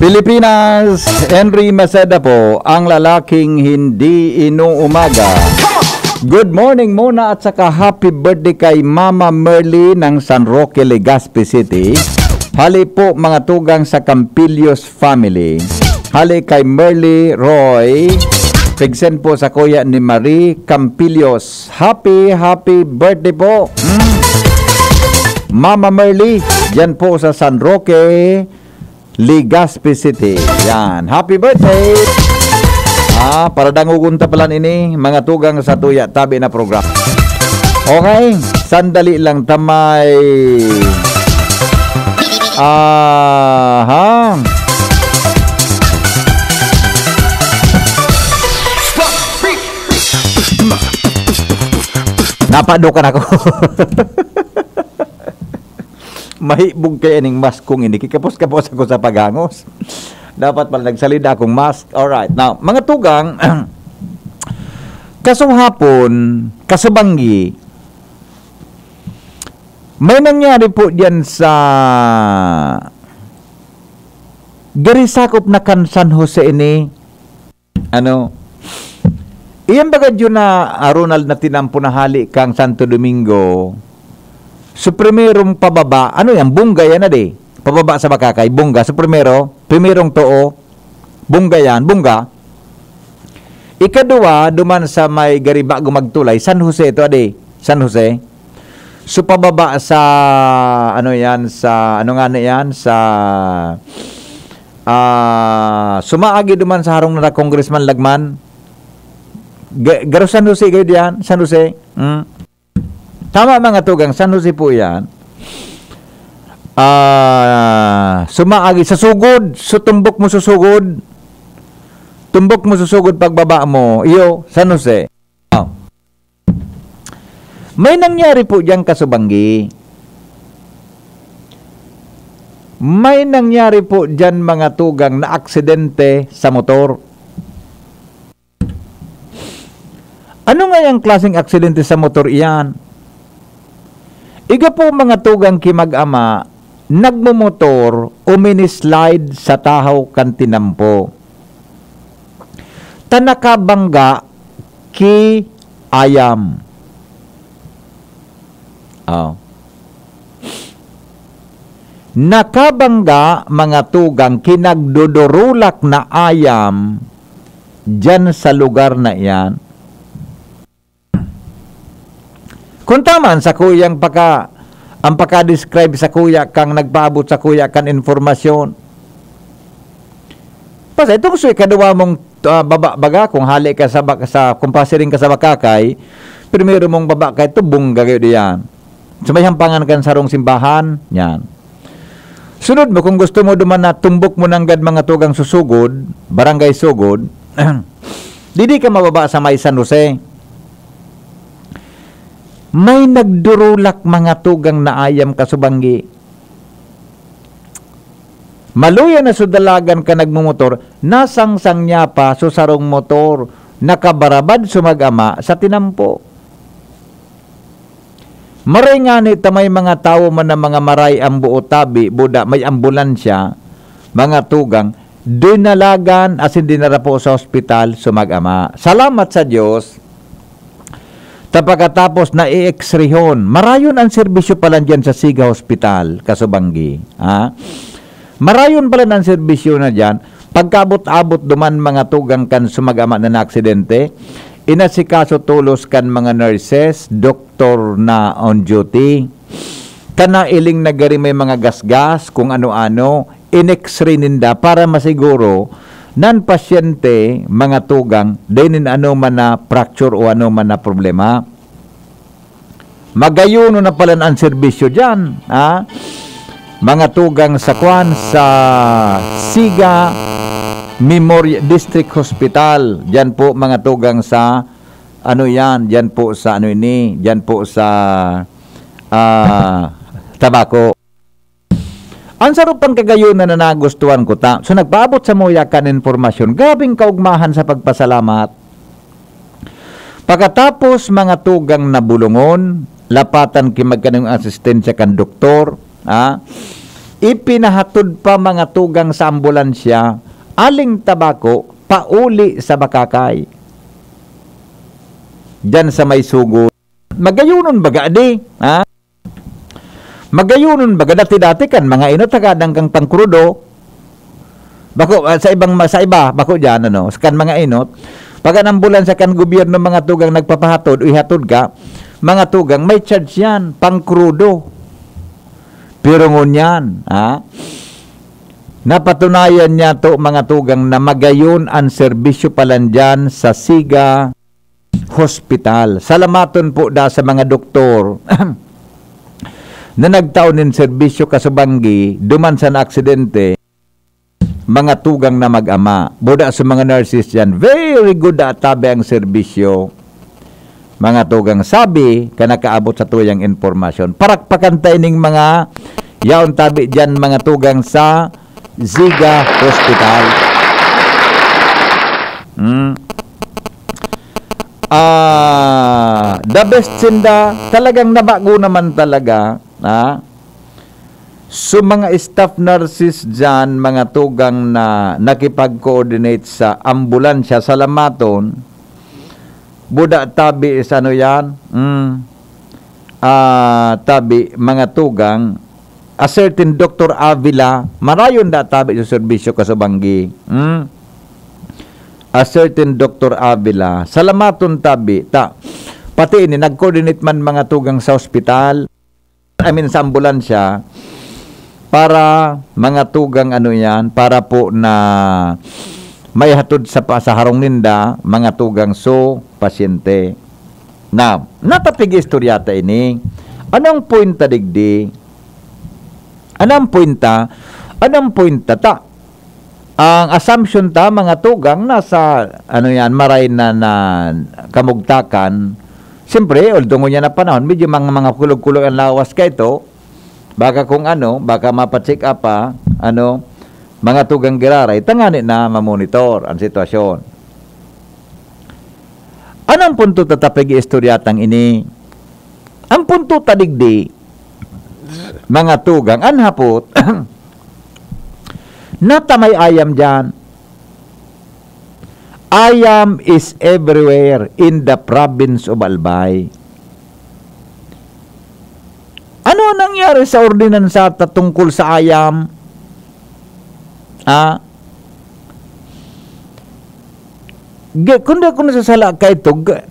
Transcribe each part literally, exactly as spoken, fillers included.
Pilipinas, Henry Maceda po, ang lalaking hindi inuumaga. Good morning muna at saka happy birthday kay Mama Merly ng San Roque, Legazpi City. Hali po mga tugang sa Campillos family. Hali kay Merly Roy. Pigsen po sa kuya ni Marie Campillos. Happy, happy birthday po. Mm. Mama Merly, dyan po sa San Roque, Legazpi City. Yan. Happy birthday! Ah, para dangogon ta pala ini, mga tugang sa tuya, tabi na program. Okay, sandali lang tamay. Aha. Napadukan ako. Mahibog kaya ning mask kong ini. Kikapos-kapos ako sa paghangos. Dapat pala nagsalida akong mask. Alright. Now, mga tugang, kasuhapon, kasubanggi, may nangyari po diyan sa gari sakop na kan San Jose ini. Ano? Iyan baga yun na, ah, Ronald, na tinampo na hali kang Santo Domingo. So, primerong pababa, ano yan? Bungga yan na di. Pababa sa Bakakay, Bungga. So, primero, primerong too, Bungga yan, Bungga. Ikaduwa, duman sa may gari bago magtulay, San Jose ito, adi. San Jose. So, pababa sa, ano yan, sa, ano nga na yan, sa, ah, sumaagi duman sa harong na Congressman Lagman. Ga-, garo San Jose kayo diyan? San Jose? Hmm? Tama, mga tugang, San Jose po yan. Ah, sumaagi sa sugod, so tumbok mo sa sugod, tumbok mo sa sugod pagbaba mo, iyo, San Jose. Oh. May nangyari po diyang kasubanggi. May nangyari po diyan, mga tugang, na aksidente sa motor. Ano nga yang klaseng aksidente sa motor iyan? Iga po, mga tugang ki mag-ama, nagmomotor, uminislide sa tahaw kan tinampo. Ta nakabangga ki ayam. Oh. Nakabangga, mga tugang, ki nagdudurulak na ayam diyan sa lugar na iyan. Kung tama an sakuyang paka-, ang paka-describe sakuya kan nagpaabot sakuya kan impormasyon. Basta itong sa ikaduwa mong, ah, baba baga, kung hali ka sa bak-, sa, kung pasiring ka sa Bakakay, primero mong baba ka ito, Bungga kayo diyan. Sa may hampangan kan sarong simbahan, yan. Sunod mo, kung gusto mo duman na tumbok mo nanggad mga tugang susugod, barangay sugod, didi ka mababa sa may San Jose. May nagdurulak mga tugang na ayam kasubanggi. Maluya na so dalagan ka nagmumotor, nasangsang niya pa so sarong motor, nakabarabad so mag-ama sa tinampo. Maray ngani ta may mga tawo man na mga maray ang buo tabi, buda may ambulansya, mga tugang, dinalagan asin dinara po sa ospital so mag-ama. Salamat sa Dios, ta pakatapos na i-X-rayhon. Marayon ang serbisyo pala diyan sa Siga Hospital, kasubanggi. Ha? Marayon pala ang serbisyo na diyan. Pagkaabot-abot duman mga tugang kan sumagama na naaksidente, inasikaso tolos kan mga nurses, doktor na on duty. Kan nailing na gari may mga gasgas, kung ano-ano, in-X-ray ninda para masiguro nan pasyente, mga tugang, dai nin ano man na fracture o ano man na problema. Magayon na pala ang serbisyo diyan, ha? Mga tugang sa kwan, sa Siga Memorial District Hospital. Diyan po, mga tugang sa, ano yan, diyan po sa, ano ini, diyan po sa, ah, Tabaco. Ang saro pang kagayonan na nagustuhan ko ta, so nagpaabot samuya kan impormasyon, grabeng kaugmahan sa pagpasalamat. Pakatapos mga tugang na bulongon, lapatan ki magkanong asistensya kan doktor, ha? ipinahatod pa, mga tugang, sa ambulansya, aling Tabaco, pauli sa Bacacay. Diyan sa may sugod. Magayonon baga di, ha? Magayonon baga, dati-dati kan mga inot, hagadan kang pangkrudo. Bako, ah, sa ibang ma-, sa iba, bako diyan, ano, sa kan mga inot. Pag an ambulansya kan gobyerno, mga tugang, nagpapahatod o ihatod ka, mga tugang, may charge yan, pangkrudo. Pero ngunyan, ha? Napatunayan niya to, mga tugang, na magayon an serbisyo palan diyan sa Siga Hospital. Salamaton po da sa mga doktor na nagtao nin serbisyo kasubanggi duman sa naaksidente, mga tugang na mag-ama. Buda sa mga nurses diyan, very good da tabi ang serbisyo. Mga tugang, sabi ka nakaabot sa tuyang impormasyon. Parakpakan ta ining mga yaon tabi diyan, mga tugang, sa Ziga Hospital. Hmm. Ah, the best sinda, talagang nabago naman talaga, ha? So, mga staff nurses diyan, mga tugang, na nakipag-coordinate sa ambulansya, salamaton, buda tabi sa ano yan? Hmm. Ah, tabi, mga tugang, a certain Doctor Avila, marayon da tabi sa serbisyo kasubanggi. Hmm? A certain Doctor Avila, salamaton tabi, ta, pati ini, nag-coordinate man, mga tugang, sa ospital, I mean, sa ambulansya, para, mga tugang, ano yan, para po na maihatod sa pa-, sa harong ninda, mga tugang, so pasyente. Na, natapig istorya ta ini. Anong point ta digdi? Anong point ta? Anong point ta? Ta, ang assumption ta, mga tugang, nasa, ano yan, maray na, na kamugtakan. Siyempre, although ngunyan na panahon, medyo mga, mga kulog-kulog ang lawas kaito. Baka kung ano, baka mapa-check up pa, ano, mga tugang giraray, tangani na mamonitor ang sitwasyon. Anong punto ta tapig istoryatang ini? Ang punto ta digdi, mga tugang, an hapot, nata may ayam diyan. Ayam is everywhere in the province of Albay. Ano nangyari sa ordinansa ta tungkol sa ayam? Ah? Ge-, kung di ako nasasala, kaito, ge-,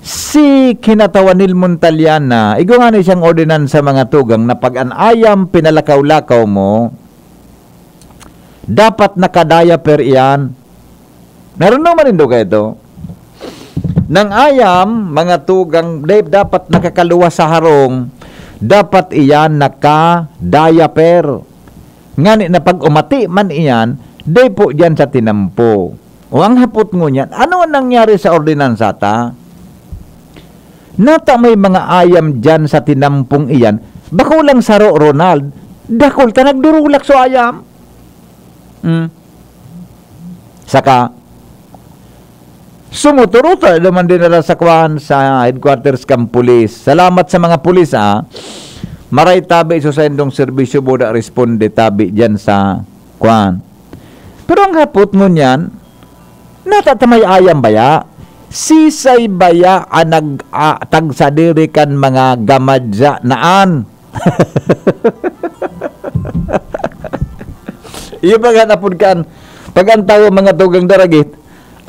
si Kinatawan Nil Montaliana, igwa ngani siyang ordinansa, mga tugang, na pag an ayam pinalakaw-lakaw mo, dapat naka-diaper iyan. Naranaw man nindo kaito? Nang ayam, mga tugang, dai dapat nakakaluwas sa harong, dapat iyan naka-diaper. Ngani na pag umati man iyan, dai po diyan sa tinampo. O ang hapot ngunyan, ano ang nangyari sa ordinansa ta? Nata may mga ayam diyan sa tinampong iyan, bako lang saro, Ronald, dakul ta nagdurulak so ayam. Hmm. Saka, sumuturuta naman din nila sa kwan, sa headquarters kan pulis. Salamat sa mga pulis, ah. Maray tabi so saindong serbisyo, buda responde tabi diyan sa kwan. Pero ang hapot ngunyan, natatamay ayam baya? Sisay baya ang nag-, ah, tagsadiri kan mga gamadya naan? Iyo pag hanapon kan, pag ang tawo mga tugang daragit,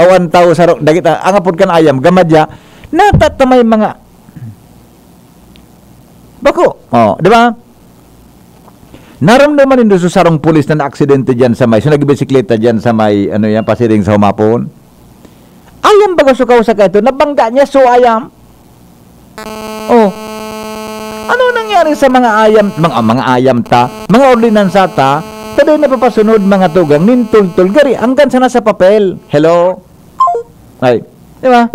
aw ang tawo sarong dagit, ang apod kan ayam, gamadya, natatamay mga, bako, oh, di ba? Naramdaman nindo sa sarong pulis na naaksidente diyan sa may, so nagbisikleta diyan sa may, ano yan, Pasiring sa humapon? Ayam baga sukaw sa kaito, nabangga niya, so ayam. Oh. Ano nangyari sa mga ayam, mga, mga ayam ta, mga ordinansa ta, ta dai napapasunod, mga tugang, nintultol, gari, anggan sana sa papel. Hello? Ay, di ba?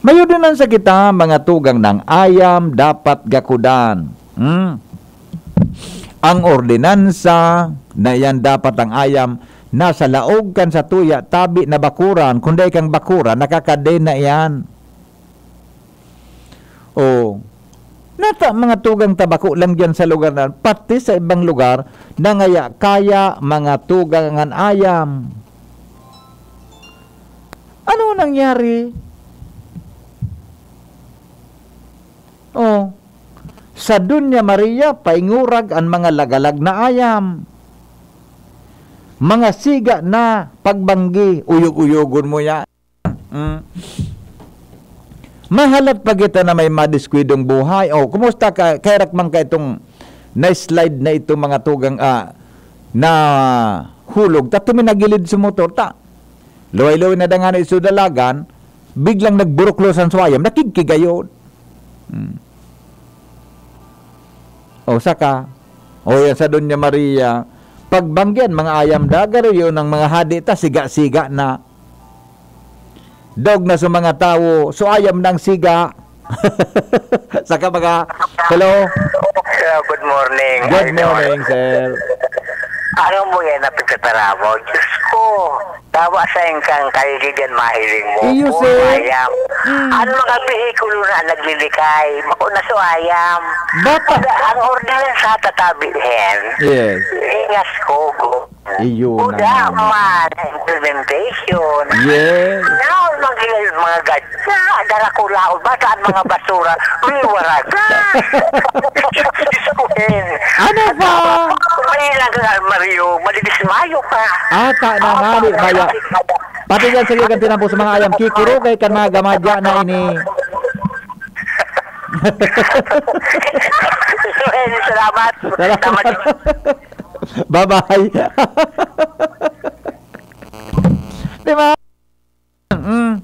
May ordinansa kita, mga tugang, ng ayam dapat gakudan. Hmm? Ang ordinansa na yan dapat ang ayam nasa laog kan satuya, tabi na bakuran, kung dai kang bakuran, nakakadena iyan. O, Nata, mga tugang ta bako lang diyan sa lugar na, pati sa ibang lugar, nangaya-kaya mga tugang an ayam. Ano nangyari? Oh, sa Doña Maria, paingurag an mga lagalag na ayam. Mga siga na pagbanggi, uyog-uyogon mo yan. Mm. Mahalat pa kita na may madiskwidong buhay. Oh, kumusta ka? Kaya man ka itong na-slide na itong mga tugang, ah, na hulog. Ta tuminagilid sa motor ta. Luway-luway na dangan isudalagan, biglang nagburuklosan sa ayam, nakigkigayod. Hmm. O saka, o yan sa Doña Maria, pagbanggian, mga ayam dagaro yun, ang mga hadi ta, siga-siga na. Dog na sa mga tawo, so ayam nang siga. Saka mga, hello? Hello, good morning. Good Idol. Morning, sir. Ano mo yan na pagkataramo? Diyos ko, dawa sa ingkang kaligid yan mahiling mo. Iyo, Puro sir. Ayam. Mm. Ang mga behikulo na naglilikay, bako na so ayam. Bata. Pag ang ordinansa tatabihin, Yes. ingas ko, go. Iyo na. Kuda man, implementation. Yes. Now, mga, mga gadya, darakulaon, bata ang mga basura, may waraga. Iskuhin. Ano pa? May lang ka, Mario, madidismayo ka. Ata na nga, di maya. Pati yan, sige, ganti na po sa mga ayam. Kikuro kay kan mga gamadya na ini. Well, salamat. Salamat. Bye-bye. Di ba? Mm.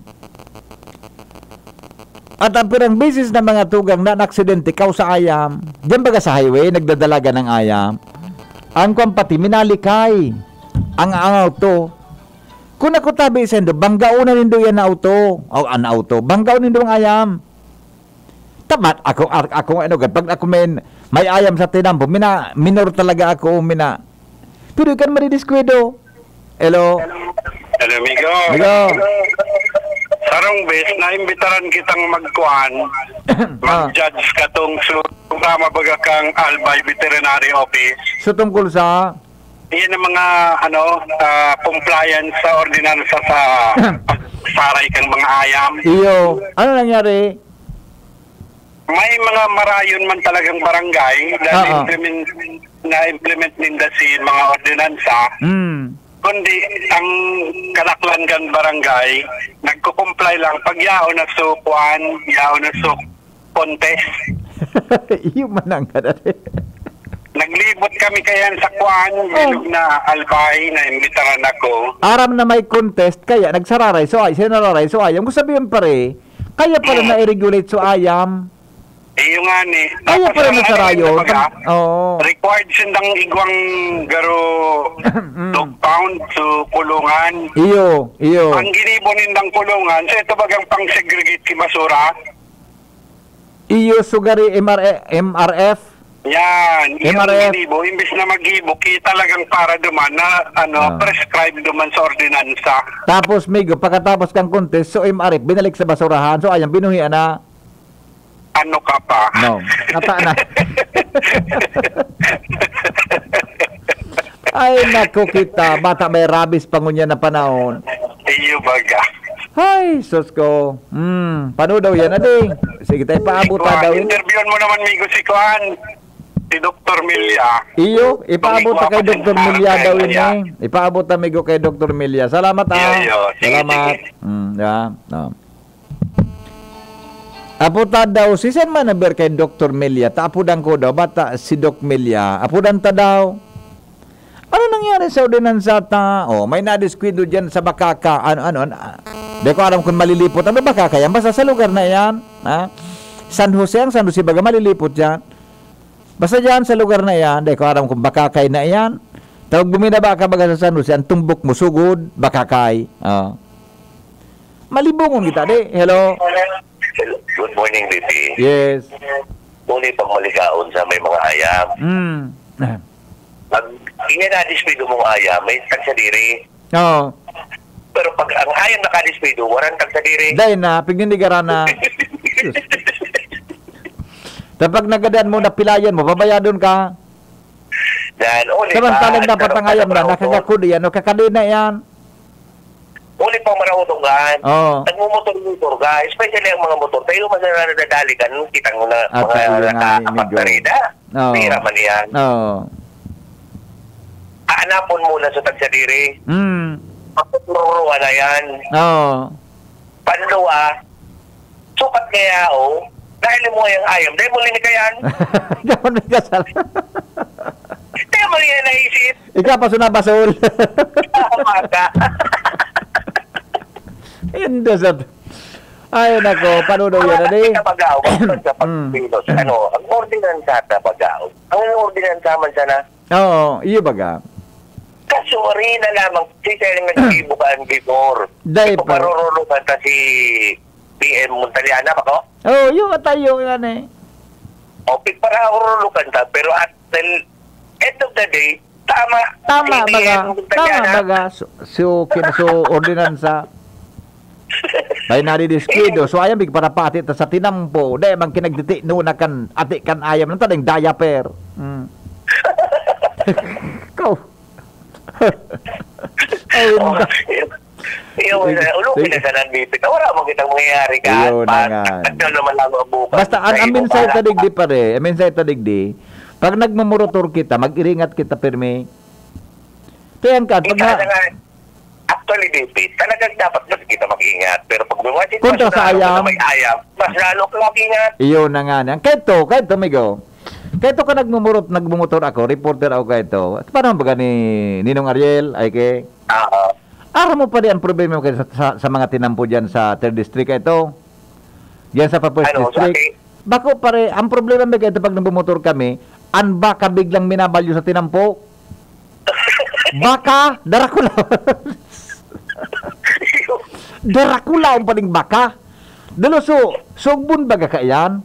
At ang pirang bisis na mga tugang na aksidente, kao sa ayam, diyan baga sa highway, nagdadalaga ng ayam. Ang kwan pati, minalikay. Ang, ang auto. Kung ako tabi sa indo, banggaon na nindo yan na auto. O, an auto. Banggaon nindo ang ayam. Tamat, ako, ako, ano, pag ako may, may ayam sa tinampo, mina, minor talaga ako, mina. Pero ikan madidiskwento. Hello? Hello, amigo. Amigo. Sarong bes, naimbitaran kitang magkuan, Ah. mag-judge katong su tama baga kang Albay Veterinary Office. So, tungkol sa? Iyan ang mga ano ah, compliance sa ordinansa sa pagsaray kang mga ayam. Iyo. Ano nangyari? May mga marayon man talagang barangay na Oo. implement na implement ninda si mga ordinansa. Hmm. Kundi ang kadaklan kan barangay nagko-comply lang pag yaon na so kuan, yaon na so contest. Iyo man ang kadali. Naglibot kami kayan sa kuan, bilog na Albay, na imbitaran ako. Aram na may contest, kaya nagsararay. So, ay, sinararay. So, ayam ko sabihin, pare, kaya pala Mm. na-regulate so ayam. Iyo nga ni. Kaya Tapos pala ang nasarayon. ano, baga, Oo. required sindang igwang garo Mm. dog pound so kulungan. Iyo, iyo. Ang ginibo nindang kulungan, so ito bagang pang-segregate ki basura. Iyo, sugari M R F, M R F. Yan, M R F. Yung ginibo, imbis na maggibo, kita talagang para duman na ano, Ah. prescribed duman sa ordinansa. Tapos, Migo, pagkatapos kang contest, so M R F, binalik sa basurahan. So, ayam, binuhian na. Ano ka pa? No. Nata na. Ay, naku kita. Bata may rabies pa ngunyan na panahon. Iyo baga. Ay, sus ko. Hmm, paano daw yan, ading? Sige, tayo paabot Kuha, daw yun. Interviewin mo naman, Migo, si Kuan. Si Doktor Milya. Iyo, ipaabot na kay Doktor Milya daw yun eh. Ipaabot na, Migo, kay Doktor Milya. Salamat, ah. Iyo, iyo. Sige, Salamat. sige. Mm, yeah. No. Apo ta daw, si Sen Manaber kay Doktor Milya, ta apodan ko daw, bata si Doc Milya, apodan ta daw. Ano nangyari sa ordinansa ta? Oh, may nadiskwento diyan sa Bakaka. Ano, ano, ano? Di ko alam kung malilipot. Ano Bakaka yan? Basta sa lugar na yan. Ha? San Jose, ang San Jose baga malilipot yan. Basta diyan sa lugar na yan, di ko alam kung Bakakay na yan. Tawag buminaba ka baga sa San Jose, ang tumbok mo, sugod, Bakakay. Oh. Malibungon kita, di. Hello? Good morning, B P. Yes. Muli pag maligaon sa may mga ayam. Mm. Pag inanadispedo mong ayam, may tagsadiri. Oo. Pero pag ang ayam nakadispedo, waran tagsadiri. Dahil na, pignindigaran na. Sus. Kapag nagadan mo, napilayan mo, babayadon ka. Yan, uli pa. Samantalang dapat ang ayam na, nakagakod yan, o kakadena yan. Uli pang marautogan. Oo. Nagmumotor-motor ka, especially ang mga motor. Tayo mas na nadadali ka, nung kitang na, Ah, mga tayo nga, nakaapat amigo. na rida. Oo. Pira man yan. Oo. Aanapon mo na sa tagsadiri. Mm. Papururuan na yan. Oo. Panluwa, sukat kaya o, dahil mo yung ayam, dahil mo linikayan. Dapat may kasal. Kaya mo yan naisip. Ikaw pa sunabasol. Tama ka. Hindi sa... Ay, nako, paano daw yan, adi? Sa Bagao, sa Mm. pagpilos, ano, ang ordinansa sa Bagao, ang ordinansa man sana, Oo, iyo baga. kasuwari na lamang, si Sir nagsibukan before. Dahil pa. Ipaparurulukan ta si P M Montaliana, bako? Oo, iyo katayo yan eh. O, piparurulukan ta, pero at the end of the day, tama. Tama Si baga. P M Montaliana. Tama baga. So, so, kin-, so, ordinansa. Ay, nadidiskuido. So, ayan, big parapati ta sa tinampo. Di, man kinagtiti, no, na kan, ati kan ayam. Nang tadeng diaper. Mm. Ikaw. Ay, Oh, nda- yun. Yun, Sige. eh, ulo Sige. na sa nandito. Wala mo kitang mangyayari ka. Yun na Pa- nga. Ano naman lang ang bukas. Basta, ang, Sa ang imo, mensahe bahala ta ka. Digdi, pare, ang mensahe ta Digdi, pag nagmumorotor kita, mag-iringat kita pirmi. Kaya ang kad, pag Kita na, na nga, actually, D P, talagang dapat mas kita mag-ingat. Pero pag may mga sitwasyon Kontra sa na, ano, ayam. na may ayam, mas lalo ka mag-ingat. Iyo na nga. Ang kaito, kaito, migo. Kaito ka nagmumurot, nagmumotor ako, reporter ako kaito. Paano baga ni Ninong Ariel? Ay, kay... Oo. Aram mo pa di ang problema ko sa, sa, sa mga tinampo dyan sa third district ito? Diyan sa Papua Ano, District? bakit? Bako pare, ang problema may kaito pag nagmumotor kami, ang baka biglang minabalyo sa tinampo. Baka, darakula. Darakula ang paning baka. Dalo so, sugbon baga ka yan?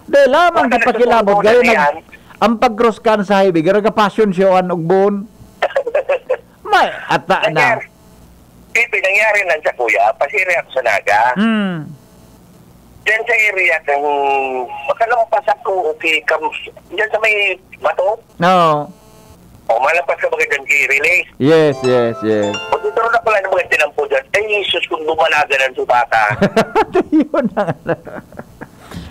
Dahil lamang Baka di pakilabot, nagsusugbon gaya na nag, yan. Ang pag-cross kan sa highway, garo ka passion show an ugbon. May, ata na. Nangyari, Pipi, nangyari lang sa kuya, pasiri ako sa Naga. Hmm. Diyan sa area kang makalampas ako, okay, kam, diyan sa may bato. No. O, malampas ka ba dyan kay Relay? Yes, yes, yes. O, dito na pala ng mga tinampo dyan. Ay, Jesus, kung dumalagan ang subaka. Yun na nga.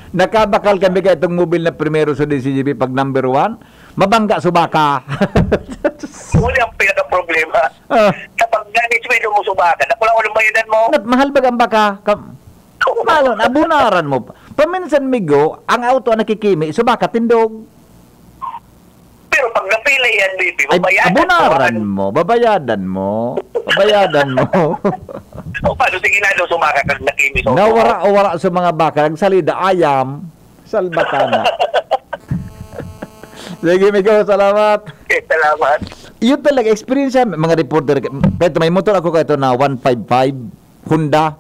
Nakabakal kami kay itong mobile na primero sa D C G B pag number one. Mabangga subaka. Wala ang pinaka-problema. Ah, Kapag nanisweldo mo subaka, na wala walang bayadan mo. nat mahal ba ang baka? Kam Malo, abunaran mo. Paminsan migo, ang auto ang nakikimi, subaka tindog. Pero pag napili yan, baby, Ay, mabayadan abunaran mo. mo, babayadan mo. Babayadan mo. O, paano sige na daw subaka kag nakimi sa Nawara o wala sa mga baka, nagsalida, ayam, salbakana. Sige, migo, salamat. Okay, salamat. Yun talaga, experience yan. Mga reporter, kahit may motor ako kahit na one five five, Honda.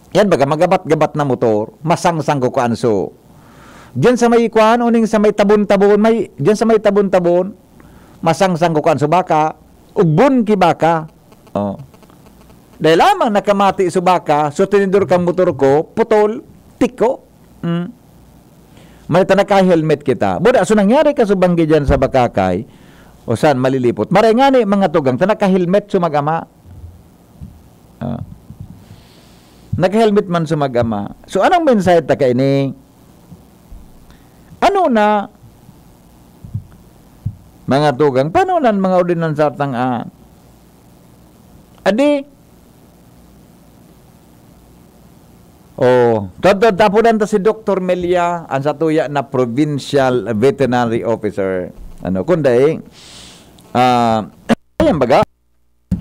Yan baga, magabat-gabat na motor, masangsang ko kaanso. Diyan sa may kuan, uning sa may tabon-tabon, may, diyan sa may tabon-tabon, masangsang ko kaanso baka, ugbon ki baka. Oh. Dahil lamang nakamati so baka, so tinidor kang motor ko, putol, tiko. Mm. May ta naka-helmet kita. Buda, so nangyari ka subanggi dyan sa Bakakay, o saan malilipot. Maray nga ni, mga tugang, ta naka-helmet so mag-ama. Ah. Naka-helmet man so mag-ama. So, anong mensahe ta kaini? Ano na, mga tugang, paano na ang mga ordinansa tang, ah, adi, oh, tad-, tad-, tapudan ta si Doktor Melia, ang satuya na provincial veterinary officer. Ano, kundi, ah, ayan baga,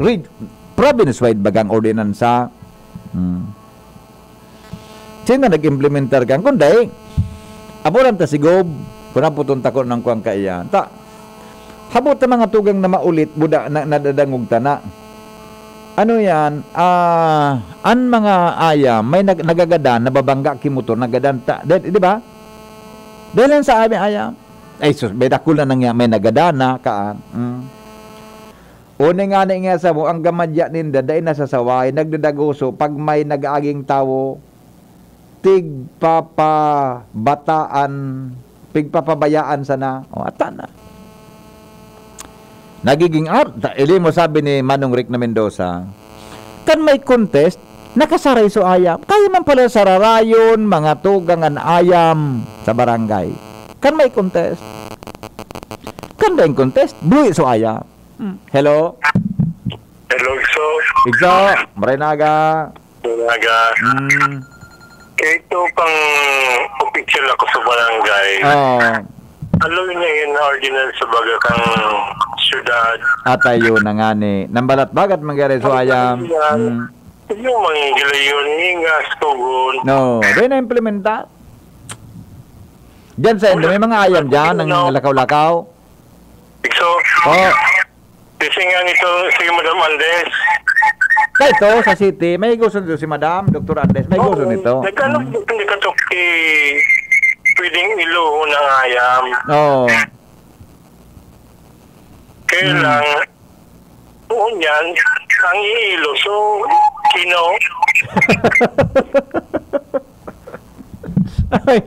read, province-wide bagang ordinansa. Hmm. Sino nag-implementar kan? Kundi, apudan ta si Gob, kung naputon ta ko ng kuwang kaiyan. Ta, habot ta mga tugang na maulit, buda, na, nadadangog ta na. Ano yan? Ah, an mga ayam, may nag-, nagagadan, nababangga ki motor, nagadan ta, di, di ba? Dahil yan sa abi ayam. Ay, sus, may dakul na nangya-, may nagadan na, kaan. Mm. Uni nga ni nga sa mo, ang gamadya ninda, dai nasasaway, nagdadagoso, pag may nag-aaging tawo, pigpapabataan, pigpapabayaan sana. O, ata na. Nagiging art, ta-, ili mo sabi ni Manong Rick na Mendoza, kan may contest, nakasaray so ayam. Kaya man pala sararayon, mga tugang an ayam sa barangay. Kan may contest. Kan daing contest, buhi so ayam. Hmm. Hello? Hello, Igso. Igso, maray na aga. Maray na aga. Hmm. Kaya ito pang official ako sa barangay. Oo. Aloy na yun na ordinance sa baga kang syudad. At ayun na nga ni. Nambalat-bagat mangyari so ayam. Yan. Hmm. Yung mga gilayon, ngingas, tugon. No, di na implementa. Diyan sa Indo, may mga ayam diyan, ang lakaw-lakaw. Igso. Oh. Kasi nga nito si Madam Andes. Sa ito, sa city, may gusto nito si Madam, Doktor Andes, may gusto Oo, nito. Nagkano Mm. hindi ka toki pwedeng iluho ng ayam? Oo. Kaya Hmm. lang, oo niyan, ang iilo, so, kino? Ay,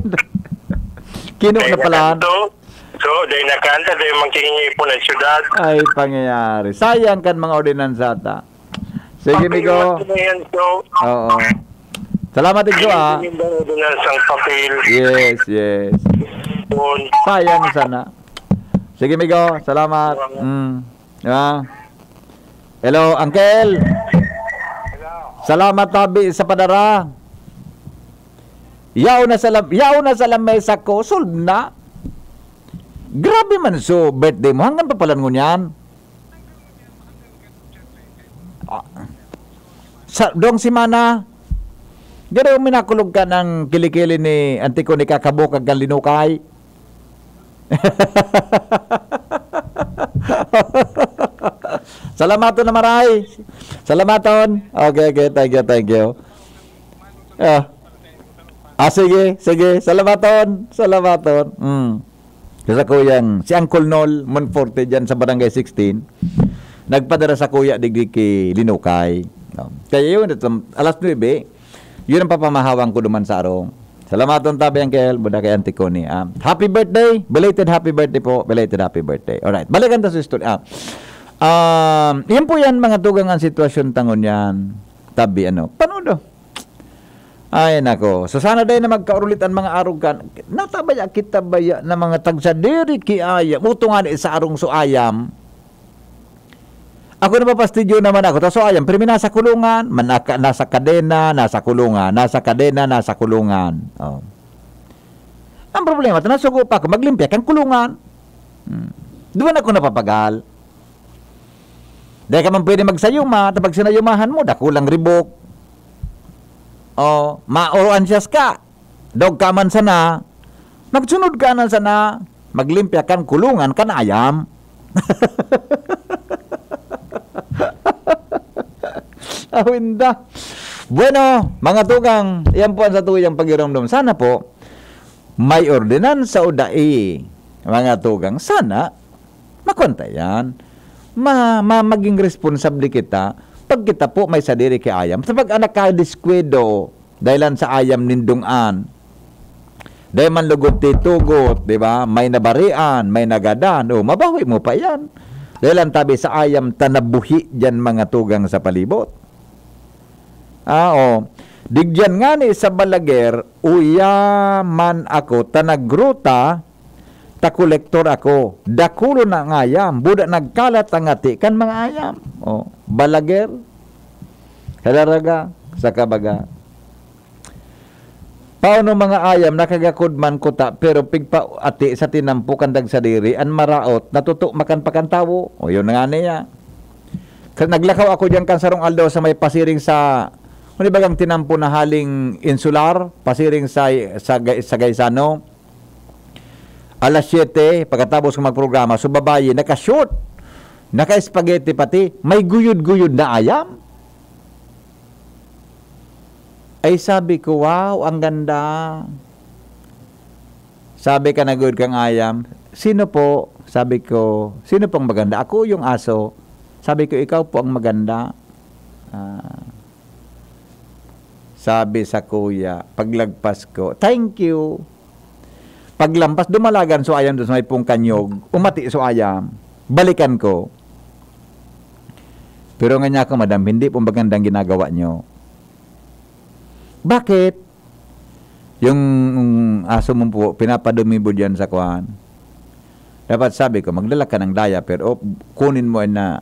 kino na Kaya pala? ganito, So, dahil nakanta, dahil magkikingipon ang syudad. Ay, pangyayari. Sayang kan mga ordinansa ta. Sige, Ang migo. Pinunod ko na yan, so, Oo. Salamat, Igso, ah. Pinunod ko na ang papel. Yes, yes. Yun. Sayang sana. Sige, migo. Salamat. Salamat. Mm. Di ba? Hello, Uncle. Salamat, tabi, sa padara. Yaon na sa lam-, yaon na sa lamesa ko, solve na. Grabe man so birthday mo, hanggang pa pala ngunyan. Ah, sa duwang semana, garo minakulog ka ng kilikili ni Antico ni Kakabukag kan Linukay. Salamaton na maray. Salamaton. Okay, okay. Thank you, thank you. Ah. Ah, sige, sige. Salamaton. Salamaton. Mm. Sa kuyang, si Uncle Nol Monforte dyan sa Barangay sixteen, nagpadara sa kuya digdi ki Linukay. No? Kaya yun, ito, alas nuebe, yun ang papamahawan ko duman sa arong. Salamaton, tabi, Uncle. Buda kay Auntie Connie. Ah, happy birthday. Belated happy birthday po. Belated happy birthday. Alright. Balikan ta sa story. Ah, um, yun po yan, mga tugang ang sitwasyon tangon yan. Tabi, ano. Panudo. Ay, nako. So, sana dai na magkaurulit ang mga arog kan. Natabaya kita baya na mga tagsadiri ki ayam. Uto nga ni sa arong so ayam. Ako napapastidyo naman ako. Ta so ayam, pirmi nasa kulungan, manaka, nasa kadena, nasa kulungan, nasa kadena, nasa kulungan. Oh. Ang problema, ta nasugo pa ako, maglimpya kan kulungan. Hmm. Duman ako napapagal. Dai ka man pwede magsayuma, ta pag sinayumahan mo, dakulang ribok. Oh, maoro-anxious ka. Dog ka man sana, magsunod ka na sana, maglimpya kan kulungan kan ayam. Awinda. Bueno, mga tugang, yan po ang satuyang pagiromdom. Sana po, may ordinansa o dai, mga tugang. Sana, makonta yan. Ma, ma, maging responsable kita pag kita po may sadiri ki ayam. Sa pag anak ka, diskwido, dahilan sa ayam nindong an. Dai man lugod titugot, di ba? May nabarian, may nagadan. O, mabawi mo pa yan. Dahil ang tabi sa ayam, tanabuhi dyan mga tugang sa palibot. Ah, o. Digyan nga ni sa balager, uya man ako, tanagruta, ta kolektor ako. Dakulo na ang ayam. Buda nagkalat ang ngati kan mga ayam. O, balager. Halaraga, sa kabaga. Paano mga ayam, nakagakod man kuta, pero pigpaati sa tinampo kan dagsadiri, an maraot, natutukmakan pa kan tawo. O, yun nga niya. Ka-, naglakaw ako diyan kan sarong aldaw sa may pasiring sa, ano bagang tinampo na haling Insular, pasiring sa, sa, Ga-, sa Gaisano. Alas siyete, pagkatapos ko magprograma, so babayi, naka-short, naka-spaghetti pati, may guyod-guyod na ayam. Ay, sabi ko, "Wow, ang ganda." Sabi ka na gud kang ayam, "Sino po?" Sabi ko, "Sino pong maganda?" "Ako yung aso." Sabi ko, "Ikaw po ang maganda." Ah. Sabi sa kuya, paglagpas ko, "Thank you." Paglampas, dumalagan so ayam doon sa may pungkanyog, umati so ayam. Balikan ko. Pero nga niya ako, "Madam, hindi po magandang ginagawa nyo." "Bakit?" "Yung aso mo po, pinapadumi mo dyan sa kwan." Dapat sabi ko, "Magdala ka ng diaper o kunin mo na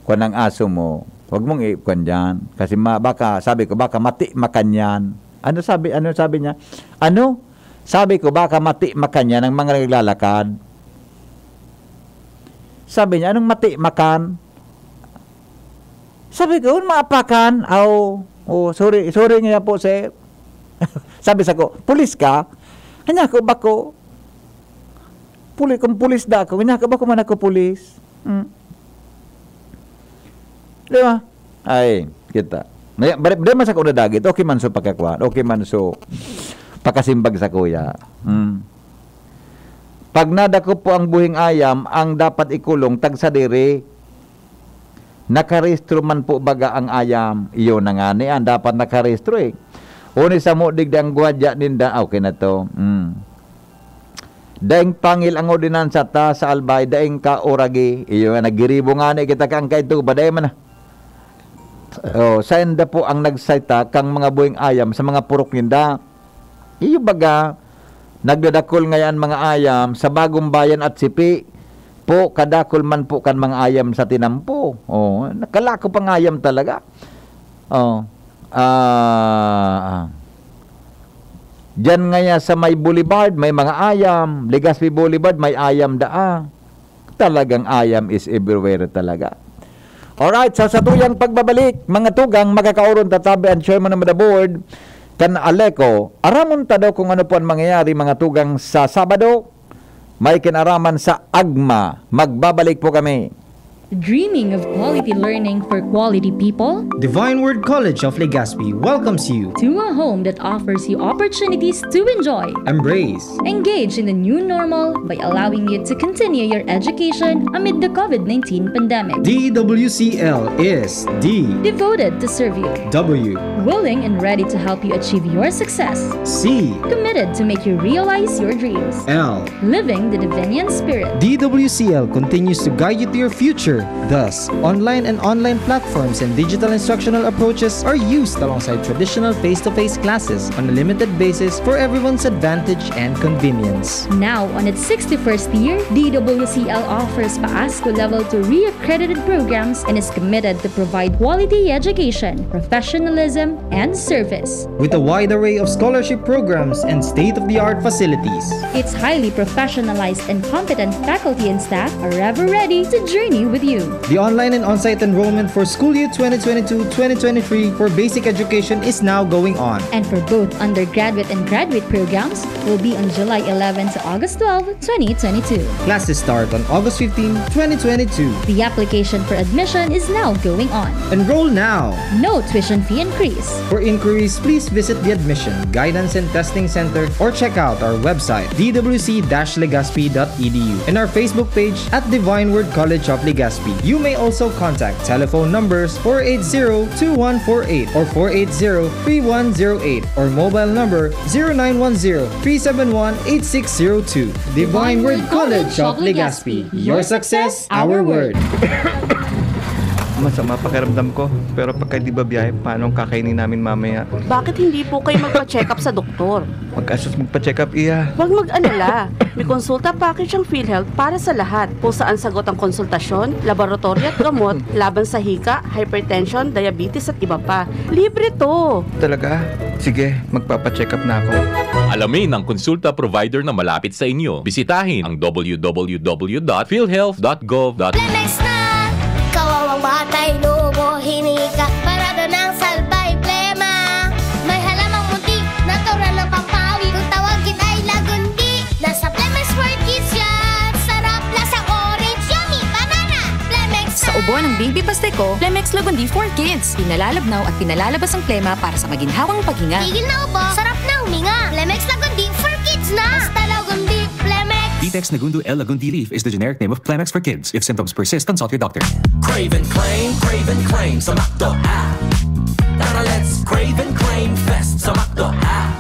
kwan ang aso mo. Huwag mong i-, kwan dyan. Kasi ma-, baka," sabi ko, "baka mati makanyan." Ano sabi, ano sabi niya? Ano? Sabi ko, "Baka mati makanyan ang mga naglalakad." Sabi niya, "Anong mati makan?" Sabi ko, "Maapakan." "Aw, oh, sorry, sorry nga po, sir." Sabi sa ko, "Pulis ka?" Kanya ko, "Bako." Puli-, kung pulis da ako, kanya ko, "Bako man ako pulis." Hmm. Di ba? Ay, kita. May, bari, bari man sa kuno dagit, okay man so pagkakuan, okay man so pakasimbag sa kuya. Hmm. Pag nadakop po ang buhing ayam, ang dapat ikulong tagsadiri. Nakarehistro man po baga ang ayam? Iyo na nga ni, ang dapat nakarehistro eh. Uni sa mo, digdi ang gwadya ninda, okay na to. Mm. Daing pangil ang ordinansa ta sa Albay, daing ka oragi. Iyo nga, naggiribo nga ni, kita ka ang kaito, baday man na. Oh, sainda po ang nagsaita kang mga buhing ayam sa mga purok ninda. Iyo baga, nagdadakol ngayan mga ayam sa Bagong Bayan at Sipi po, kadakol man po kan mga ayam sa tinampo. Oh, nakalakop ang ayam talaga. Oh, ah, diyan ngaya sa may Boulevard, may mga ayam. Legazpi Boulevard, may ayam daa. Talagang ayam is everywhere talaga. Alright, sa satuyang pagbabalik, mga tugang, makakaoron tatabi ang chairman of the board, kan Aleco. Aramon ta daw kung ano po ang mangyayari, mga tugang, sa Sabado. May kinaraman sa AGMA. Magbabalik po kami. Dreaming of quality learning for quality people? Divine Word College of Legazpi welcomes you To a home that offers you opportunities to enjoy, embrace. Engage in the new normal by allowing you to continue your education amid the COVID nineteen pandemic. D W C L is D Devoted to serve you. W Willing and ready to help you achieve your success. C Committed to make you realize your dreams. L Living the Divinian Spirit. D W C L continues to guide you to your future. Thus, online and online platforms and digital instructional approaches are used alongside traditional face-to-face classes on a limited basis for everyone's advantage and convenience. Now on its sixty-first year, D W C L offers PAASCU Level two re-accredited programs and is committed to provide quality education, professionalism, and service. With a wide array of scholarship programs and state-of-the-art facilities. Its highly professionalized and competent faculty and staff are ever ready to journey with you. The online and on-site enrollment for school year twenty twenty-two twenty twenty-three for basic education is now going on. And for both undergraduate and graduate programs will be on July eleven to August twelve, twenty twenty-two. Classes start on August fifteen, twenty twenty-two. The application for admission is now going on. Enroll now! No tuition fee increase. For inquiries, please visit the Admission, Guidance and Testing Center or check out our website, d w c dash legazpi dot e d u, and our Facebook page at Divine Word College of Legazpi. You may also contact telephone numbers four eight zero two one four eight or four eight zero three one zero eight or mobile number zero nine one zero three seven one eight six zero two. Divine Word College of Legazpi. Your success, our word. Masama pakiramdam ko, pero pagka di ba biyahe, paano ang kakainin namin mamaya? Bakit hindi po kayo magpa-check up sa doktor? Magkasos magpa-check up, iya. Huwag mag-alala. May konsulta package ang PhilHealth para sa lahat. Kung saan sagot ang konsultasyon, laboratory at gamot, laban sa hika, hypertension, diabetes at iba pa. Libre to! Talaga? Sige, magpapacheck up na ako. Alamin ang konsulta provider na malapit sa inyo. Bisitahin ang w w w dot philhealth dot gov dot Plemex na! Kawawang batay, lubo, hinika, parada ng salbay, plema. May halamang munti, natural ng pampawi. Kung tawagin ay lagundi, nasa Plemex for Kids yan. Sarap, lasang orange, yummy, banana. Plemex Sa ubo ng baby pasteko, Plemex Lagundi for Kids. Pinalalabnaw at pinalalabas ang plema para sa maginhawang paghinga. Tigil na ubo, sarap na huminga. Plemex Lagundi for Kids na. Basta Lagundi, Plemex. Vitex Nagundu L Lagundi Leaf is the generic name of Plemex for Kids. If symptoms persist, consult your doctor. Crave and claim, crave and claim sa McDo app. Tara Let's crave and claim fest sa McDo app.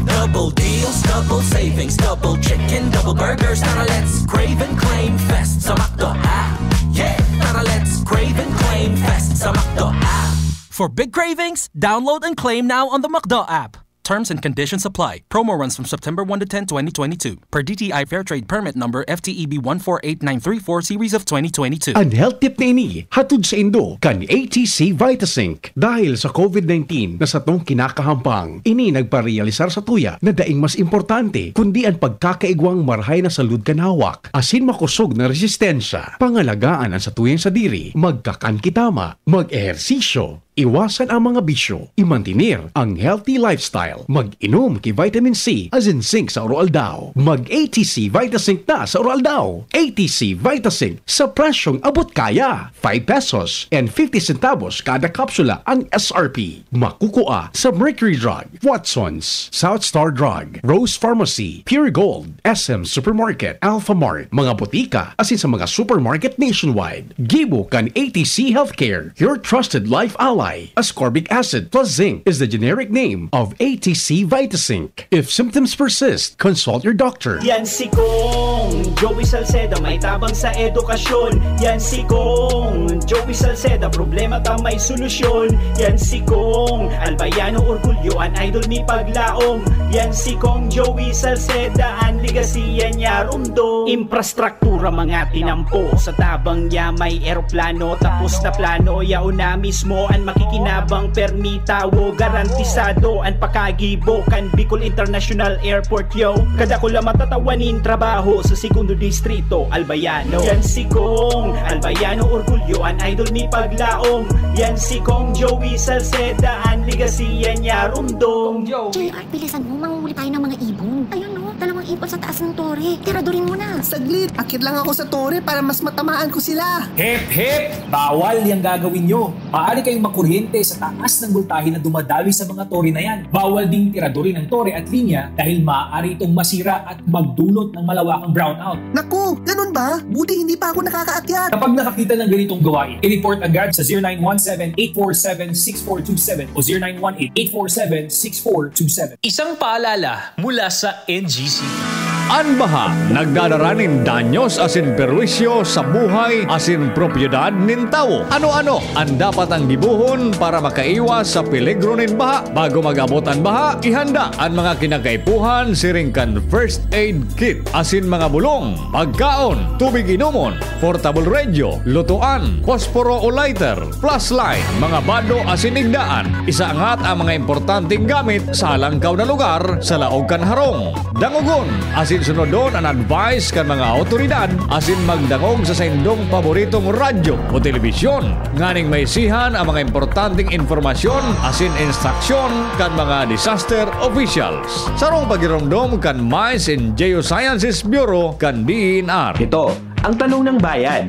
Double deals, double savings, double chicken, double burgers. Tara, let's crave and claim fest sa McDo app. Yeah! Tara, let's crave and claim fest sa McDo app. For big cravings, download and claim now on the McDo app. Terms and conditions apply. Promo runs from September one to ten, twenty twenty-two. Per D T I Fair Trade Permit Number F T E B one four eight nine three four Series of twenty twenty-two. An health tip na ini, hatod saindo kan A T C Vitasync. Dahil sa COVID nineteen na satong kinakahampang, ini nagparealisar sa tuya na daing mas importante kundi an pagkakaigwang marahay na salud kan hawak asin makosog na resistensya. Pangalagaan an satuyang sadiri, magkakan ki tama, mag-ehersisyo, iwasan ang mga bisyo, imantener ang healthy lifestyle, mag-inom ki vitamin C asin zinc sa aroaldaw. Mag-A T C Vitasync na sa aroaldaw. A T C Vitasync sa presyong abot kaya. Five pesos and fifty centavos kada kapsula ang S R P. Makukua sa Mercury Drug, Watsons, South Star Drug, Rose Pharmacy, Pure Gold, S M Supermarket, Alpha Mart, mga botika, asin sa mga supermarket nationwide. Gibo kan A T C Healthcare, your trusted life ally. Ascorbic acid plus zinc is the generic name of A T C Vitasync. If symptoms persist, consult your doctor. Yan si Kong Joey Salceda, may tabang sa edukasyon. Yan si Kong Joey Salceda, problema ta may solusyon. Yan si Kong Albayano, orgulyo an idol mi paglaom. Yan si Kong Joey Salceda, an legacy yan niya rumdom. Infrastruktura mga tinampo, sa tabang niya may eroplano, tapos na plano, yaon na mismo an makikinabang, permi tawo, garantisado an pakagibo kan Bicol International Airport, yo. Kadakula matatawan nin trabaho sa Segundo Distrito, Albayano. Yan si Kong Albayano, orgulyo an idol mi paglaom. Yan si Kong Joey Salceda, an legacy yan niya rumdom. J R, bilisan mo, manguhuli tayo ng mga ibon. Ayun, no? Dalawang ibon sa taas ng tore. Tiradurin mo na. Saglit, akyat lang ako sa tore para mas matamaan ko sila. Hep, hep! Bawal yang gagawin nyo. Maaari kayong makuryente sa taas ng boltahe na dumadawi sa mga tore na yan. Bawal ding tiradurin ang tore at linya dahil maaari itong masira at magdulot ng malawakang brownout. Naku, ganun ba? Buti hindi pa ako nakakaakyat. Kapag nakakita ng ganitong gawain, i-report agad sa zero nine one seven, eight four seven, six four two seven o zero nine one eight, eight four seven, six four two seven. Isang paalala mula sa N G C P. An baha nagdadara nin danyos asin perwisyo sa buhay asin propiedad nin tawo. Ano-ano an dapat ang gibohon para makaiwas sa peligro nin baha? Bago mag-abot an baha, ihanda an mga kinakaipuhan siring kan first aid kit asin mga bulong, pagkaon, tubig inomon, portable radio, lutoan, posporo o lighter, flashlight, mga bado asin igdaan. Isaangat ang mga importanteng gamit sa halangkaw na lugar sa laog kan harong. Dangogon asin sunodon an advice kan mga awtoridad asin magdangog sa saindong paboritong radyo o telebisyon nganing maisihan ang mga importanteng impormasyon asin instruksyon kan mga disaster officials. Sarong pagiromdom kan Mines and Geosciences Bureau kan D E N R. Ito ang Tanong ng Bayan,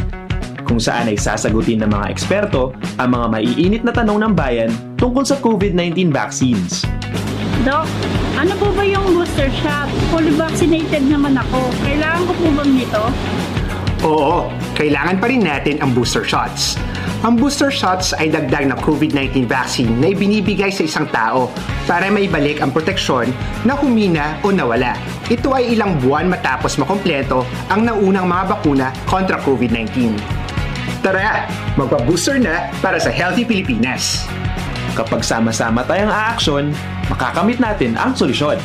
kung saan ay sasagutin ng mga eksperto ang mga maiinit na tanong ng bayan tungkol sa COVID nineteen vaccines. Doc, ano po ba yung booster shot? Fully vaccinated naman ako. Kailangan ko po bang nito? Oo, kailangan pa rin natin ang booster shots. Ang booster shots ay dagdag na COVID nineteen vaccine na ibinibigay sa isang tao para maibalik ang proteksyon na humina o nawala. Ito ay ilang buwan matapos makompleto ang naunang mga bakuna kontra COVID nineteen. Tara, magpa-booster na para sa healthy Pilipinas. Kapag sama-sama tayong aaksyon, makakamit natin ang solusyon.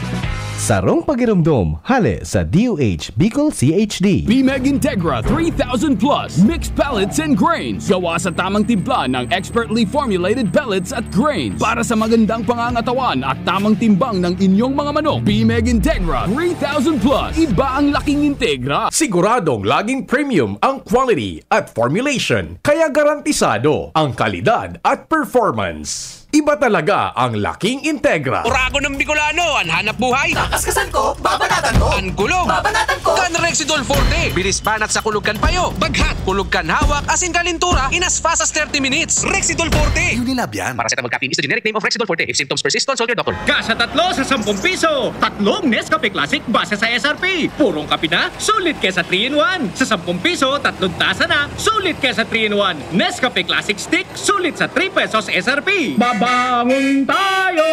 Sarong pagiromdom, hale sa D O H Bicol C H D. BMEG Integra three thousand Plus Mixed Pellets and Grains. Gawa sa tamang timpla ng expertly formulated pellets at grains para sa magandang pangangatawan at tamang timbang ng inyong mga manok. BMEG Integra three thousand Plus. Iba ang laking Integra. Siguradong laging premium ang quality at formulation, kaya garantisado ang kalidad at performance. Iba talaga ang laking Integra. Oragon ng Bicolano, an hanap buhay. Kakaskasan ko, babanatan ko. An gulo, babanatan ko. Kan Rexidol Forte. Bilis banat sa kulog kan payo. Baghat. Kulog kan hawak, asin kalintura in as fast as thirty minutes. Rexidol Forte. Unilab yan. Paracetamol caffeine is the generic name of Rexidol Forte. If symptoms persist, consult your doctor. Ka sa tatlo sa sampung piso, tatlong Nescafe Classic base sa S R P. Purong kape na, sulit ka sa three-in-one. Sa sampung piso, tatlong tasa na, sulit ka sa three-in-one. Nescafe Classic Stick, sulit sa three pesos S R P. Babangon tayo!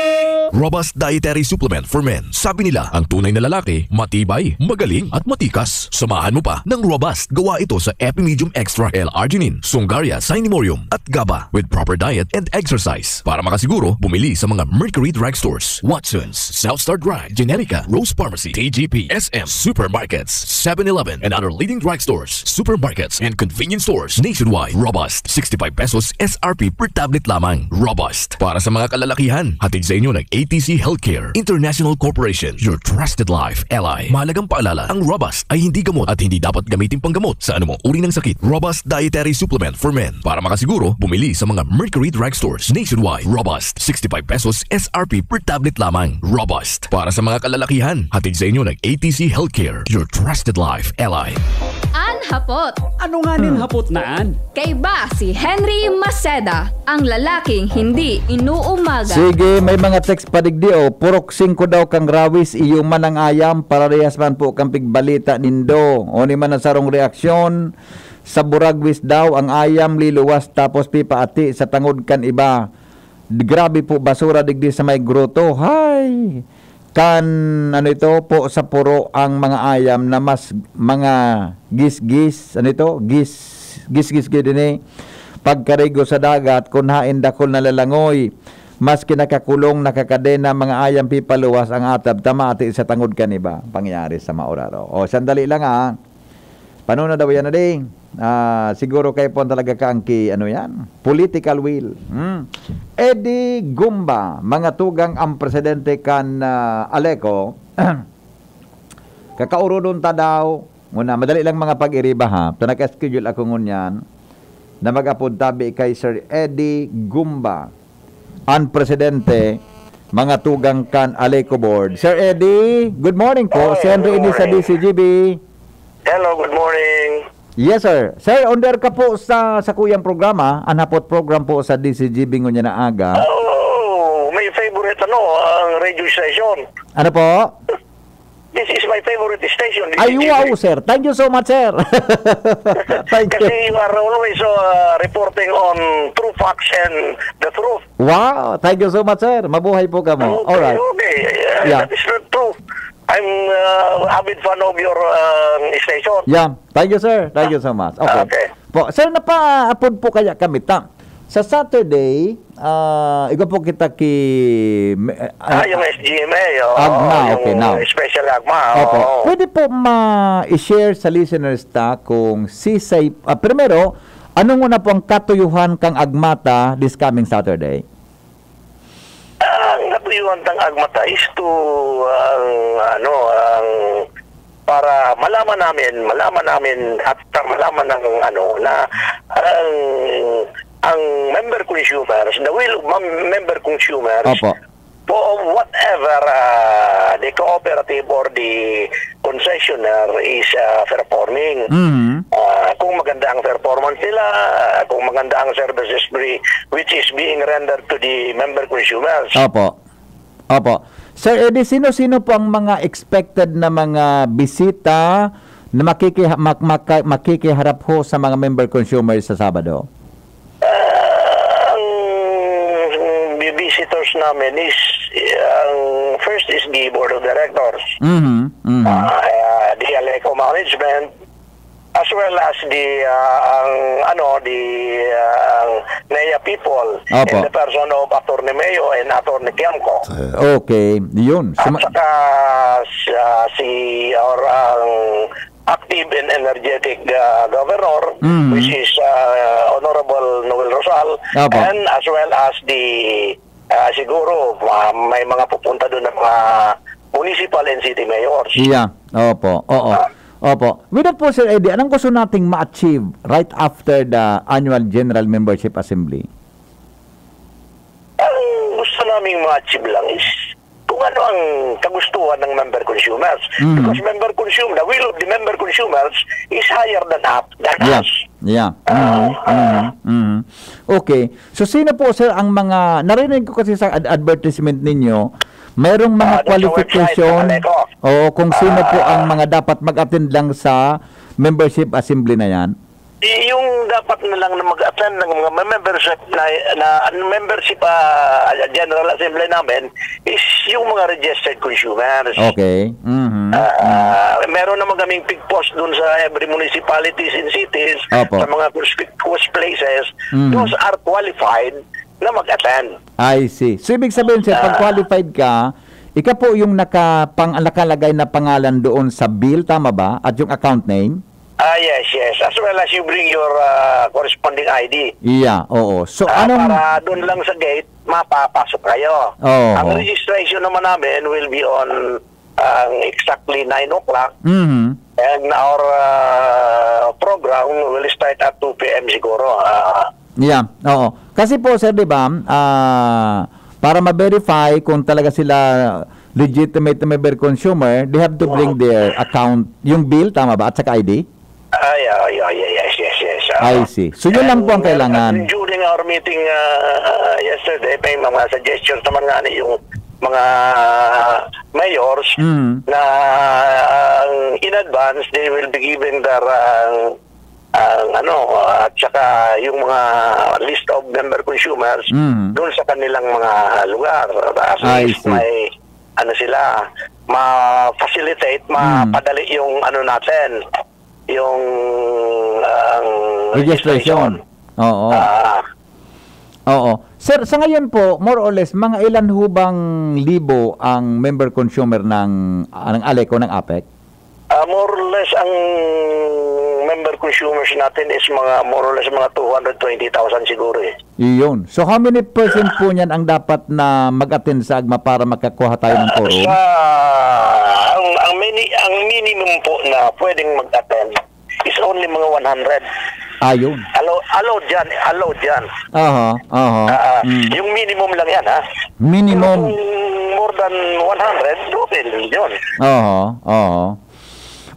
Robust Dietary Supplement for Men. Sabi nila, ang tunay na lalaki, matibay, magaling, at matikas. Samahan mo pa ng Robust. Gawa ito sa Epimedium Extra L-arginine, Sungaria, Cinnamomum, at GABA with proper diet and exercise. Para makasiguro, bumili sa mga Mercury Drugstores, Watson's, South Star Drug, Generica, Rose Pharmacy, T G P, S M, supermarkets, seven eleven, and other leading drugstores, supermarkets, and convenience stores nationwide. Robust, sixty-five pesos S R P per tablet lamang. Robust, para sa mga kalalakihan. Hatid sa inyo ng A T C Healthcare International Corporation, your trusted life ally. Mahalagang paalala, ang Robust ay hindi gamot at hindi dapat gamitin panggamot sa anumang uri ng sakit. Robust Dietary Supplement for Men. Para makasiguro, bumili sa mga Mercury Drugstores nationwide. Robust, sixty-five pesos S R P per tablet lamang. Robust, para sa mga kalalakihan. Hatid sa inyo ng A T C Healthcare, your trusted life ally. An hapot. Ano nga nin hapot na an? Kaiba si Henry Maceda, ang lalaking hindi inuumaga. Sige, may mga text pa digdi, oh. Purok singko daw kang Rawis, iyo man ang ayam, pararehas man po kang pigbalita nindo. O ni man na sarong reaksyon, sa Buragwis daw, ang ayam liluwas tapos pipaati sa tangod kan iba. Grabe po, basura digdi sa may groto. Hay! Kan, ano ito, po sa puro ang mga ayam na mas mga gisgis, ano ito, gis, gisgis gid ini. Pagkarigo sa dagat, kun hain dakul na lalangoy, mas kinakakulong, nakakadena, mga ayam pipaluwas ang atab, tamati sa tangod kan iba. Pangyayari sa maoraro. O, sandali lang, ah. Paano na daw yan, adi? Ah, siguro kayo po talaga kaangki, ano yan? Political will. Hmm. Eddie Gumba, mga tugang ang presidente kan, ah, Aleco. Kakaurodon ta daw, muna, madali lang mga pag-iriba ha. Ta naka-schedule ako ngunyan na mag-apod tabi kay Sir Eddie Gumba, ang presidente, mga tugang kan Aleco Board. Sir Eddie, good morning po. Ay, Si Henry good ini sa morning. D C G B. Hello, good morning. Yes, sir. Sir, on air ka po sa, sa kuyang programa, ang hapot program po sa D C G B ngunyan na aga. Oh, may favorite ano, ang radio station. Ano po? This is my favorite station, Ay, D C G B. Wow, sir. Thank you so much, sir. Thank you. Kasi you are always uh, reporting on true facts and the truth. Wow, thank you so much, sir. Mabuhay po kamo. Okay, Alright. okay. Uh, Yeah. That is the truth. I'm uh, avid fan of your uh, station. Yeah, thank you, sir. Thank you so much. Okay. Okay. Po, sir, napaapod po kaya kami ta. Sa Saturday, ah, igwa po kita ki... me- Ah, ah, yung S G M A, oo, Agma, yung okay, now. Special Agma, Opo. oo. Pwede po ma-share sa listeners ta kung si Say... ah, primero, anong una po ang katuyuhan kang Agmata this coming Saturday? Ang katuyuhan tang Agmata is to, ang, ano, ang, para malaman namin, malaman namin at malaman ng, ano, na ang, ang member consumers, the will of mem- member consumers, Opo. for whatever uh, the cooperative or the concessionaire is uh, performing. Mhm. Ah, kung maganda ang performance nila, ah, kung maganda ang services be- which is being rendered to the member consumers. Opo. Opo. Sir Eddie, sino-sino po ang mga expected na mga bisita na makikiha- mak- maka- makikiharap ho sa mga member consumers sa Sabado? Ah, ang visitors namin is, ang first is the board of directors. Mhm. Mhm. Ah, the Aleco management, as well as the, ah, ang, ano, the, ah, ang NEA people Opo. in the person of Attorney Mayo and Attorney Kiamco. Okay, yun. At Suma- saka ah, si, or ang active and energetic ah, governor, Mhm. which is ah, Honorable Noel Rosal, Opo. and as well as the, ah, siguro, ah, may mga pupunta doon ng mga municipal and city mayors. Yeah. Opo. Oo. Ah. Opo. With that po, Sir Eddie, anong gusto nating ma-achieve right after the annual general membership assembly? Ang gusto naming ma-achieve lang is kung kung ano ang kagustuhan ng member consumers. Mhm. Because member consumer, the will of the member consumers is higher than up, than Yeah. us. Yeah. Mhm. Mhm. Mhm. Okay. So, sino po, sir, ang mga, narinig ko kasi sa ad-, advertisement ninyo, mayroong mga Ah, doon sa website qualification, ng Aleco. Oo, kung sino po Ah. ang mga dapat mag-attend lang sa membership assembly na yan? Y-, yung dapat na lang na mag-attend ng mga membership na, na membership, ah, General Assembly namin is yung mga registered consumers. Okay. Mhm. Ah, Mhm. ah, meron naman kaming pig post dun sa every municipalities and cities, Opo. sa mga conspicuous places. Mhm. Those are qualified na mag-attend. I see. So, ibig sabihin, sir, pag Ah. qualified ka, ika po yung nakapang-, nakalagay na pangalan doon sa bill, tama ba? At yung account name? Ah, yes, yes. As well as you bring your, ah, corresponding I D. Yeah, oo. So, Ah, anong para doon lang sa gate, mapapasok kayo. Oo. Ang registration naman namin will be on, ah, exactly nine o'clock. Mhm. And our, ah, program will start at two P M siguro. Ah, Yeah, oo. Kasi po, sir, di ba, ah, para ma-verify kung talaga sila legitimate na member consumer, they have to bring Oo. their account, yung bill, tama ba? At saka I D? Ay, ay, ay, ay, yes, yes, yes. Ah, I see. So, yun lang po ang and, uh, kailangan. During our meeting, uh, yesterday, may mga suggestions naman nga ni yung mga mayors Mm. na, uh, in advance, they will be given their, uh, ang ano, at saka yung mga list of member consumers Mm. doon sa kanilang mga lugar. At I least see. may, ano sila, ma-facilitate, Mm. mapadali yung ano natin, yung, ang Registration. registration. Oo. Ah. Oo. Sir, sa ngayon po, more or less, mga ilan ho bang libo ang member consumer ng, ah, ng Aleco, ng APEC? Ah, more or less, ang member consumers natin is mga, more or less, mga two hundred twenty thousand siguro eh. Iyon. So, how many percent po niyan ang dapat na mag-attend sa AGMA para makakuha tayo ng Ah, quorum? sa, ang, ang mini-, ang minimum po na pwedeng mag-attend is only mga one hundred. Ayun. Allow-, allowed yan, allowed yan. Aha, aha. Ah, ah, Mm. yung minimum lang yan, ha? Minimum. Pero kung more than one hundred, okay din yun. Aha, aha.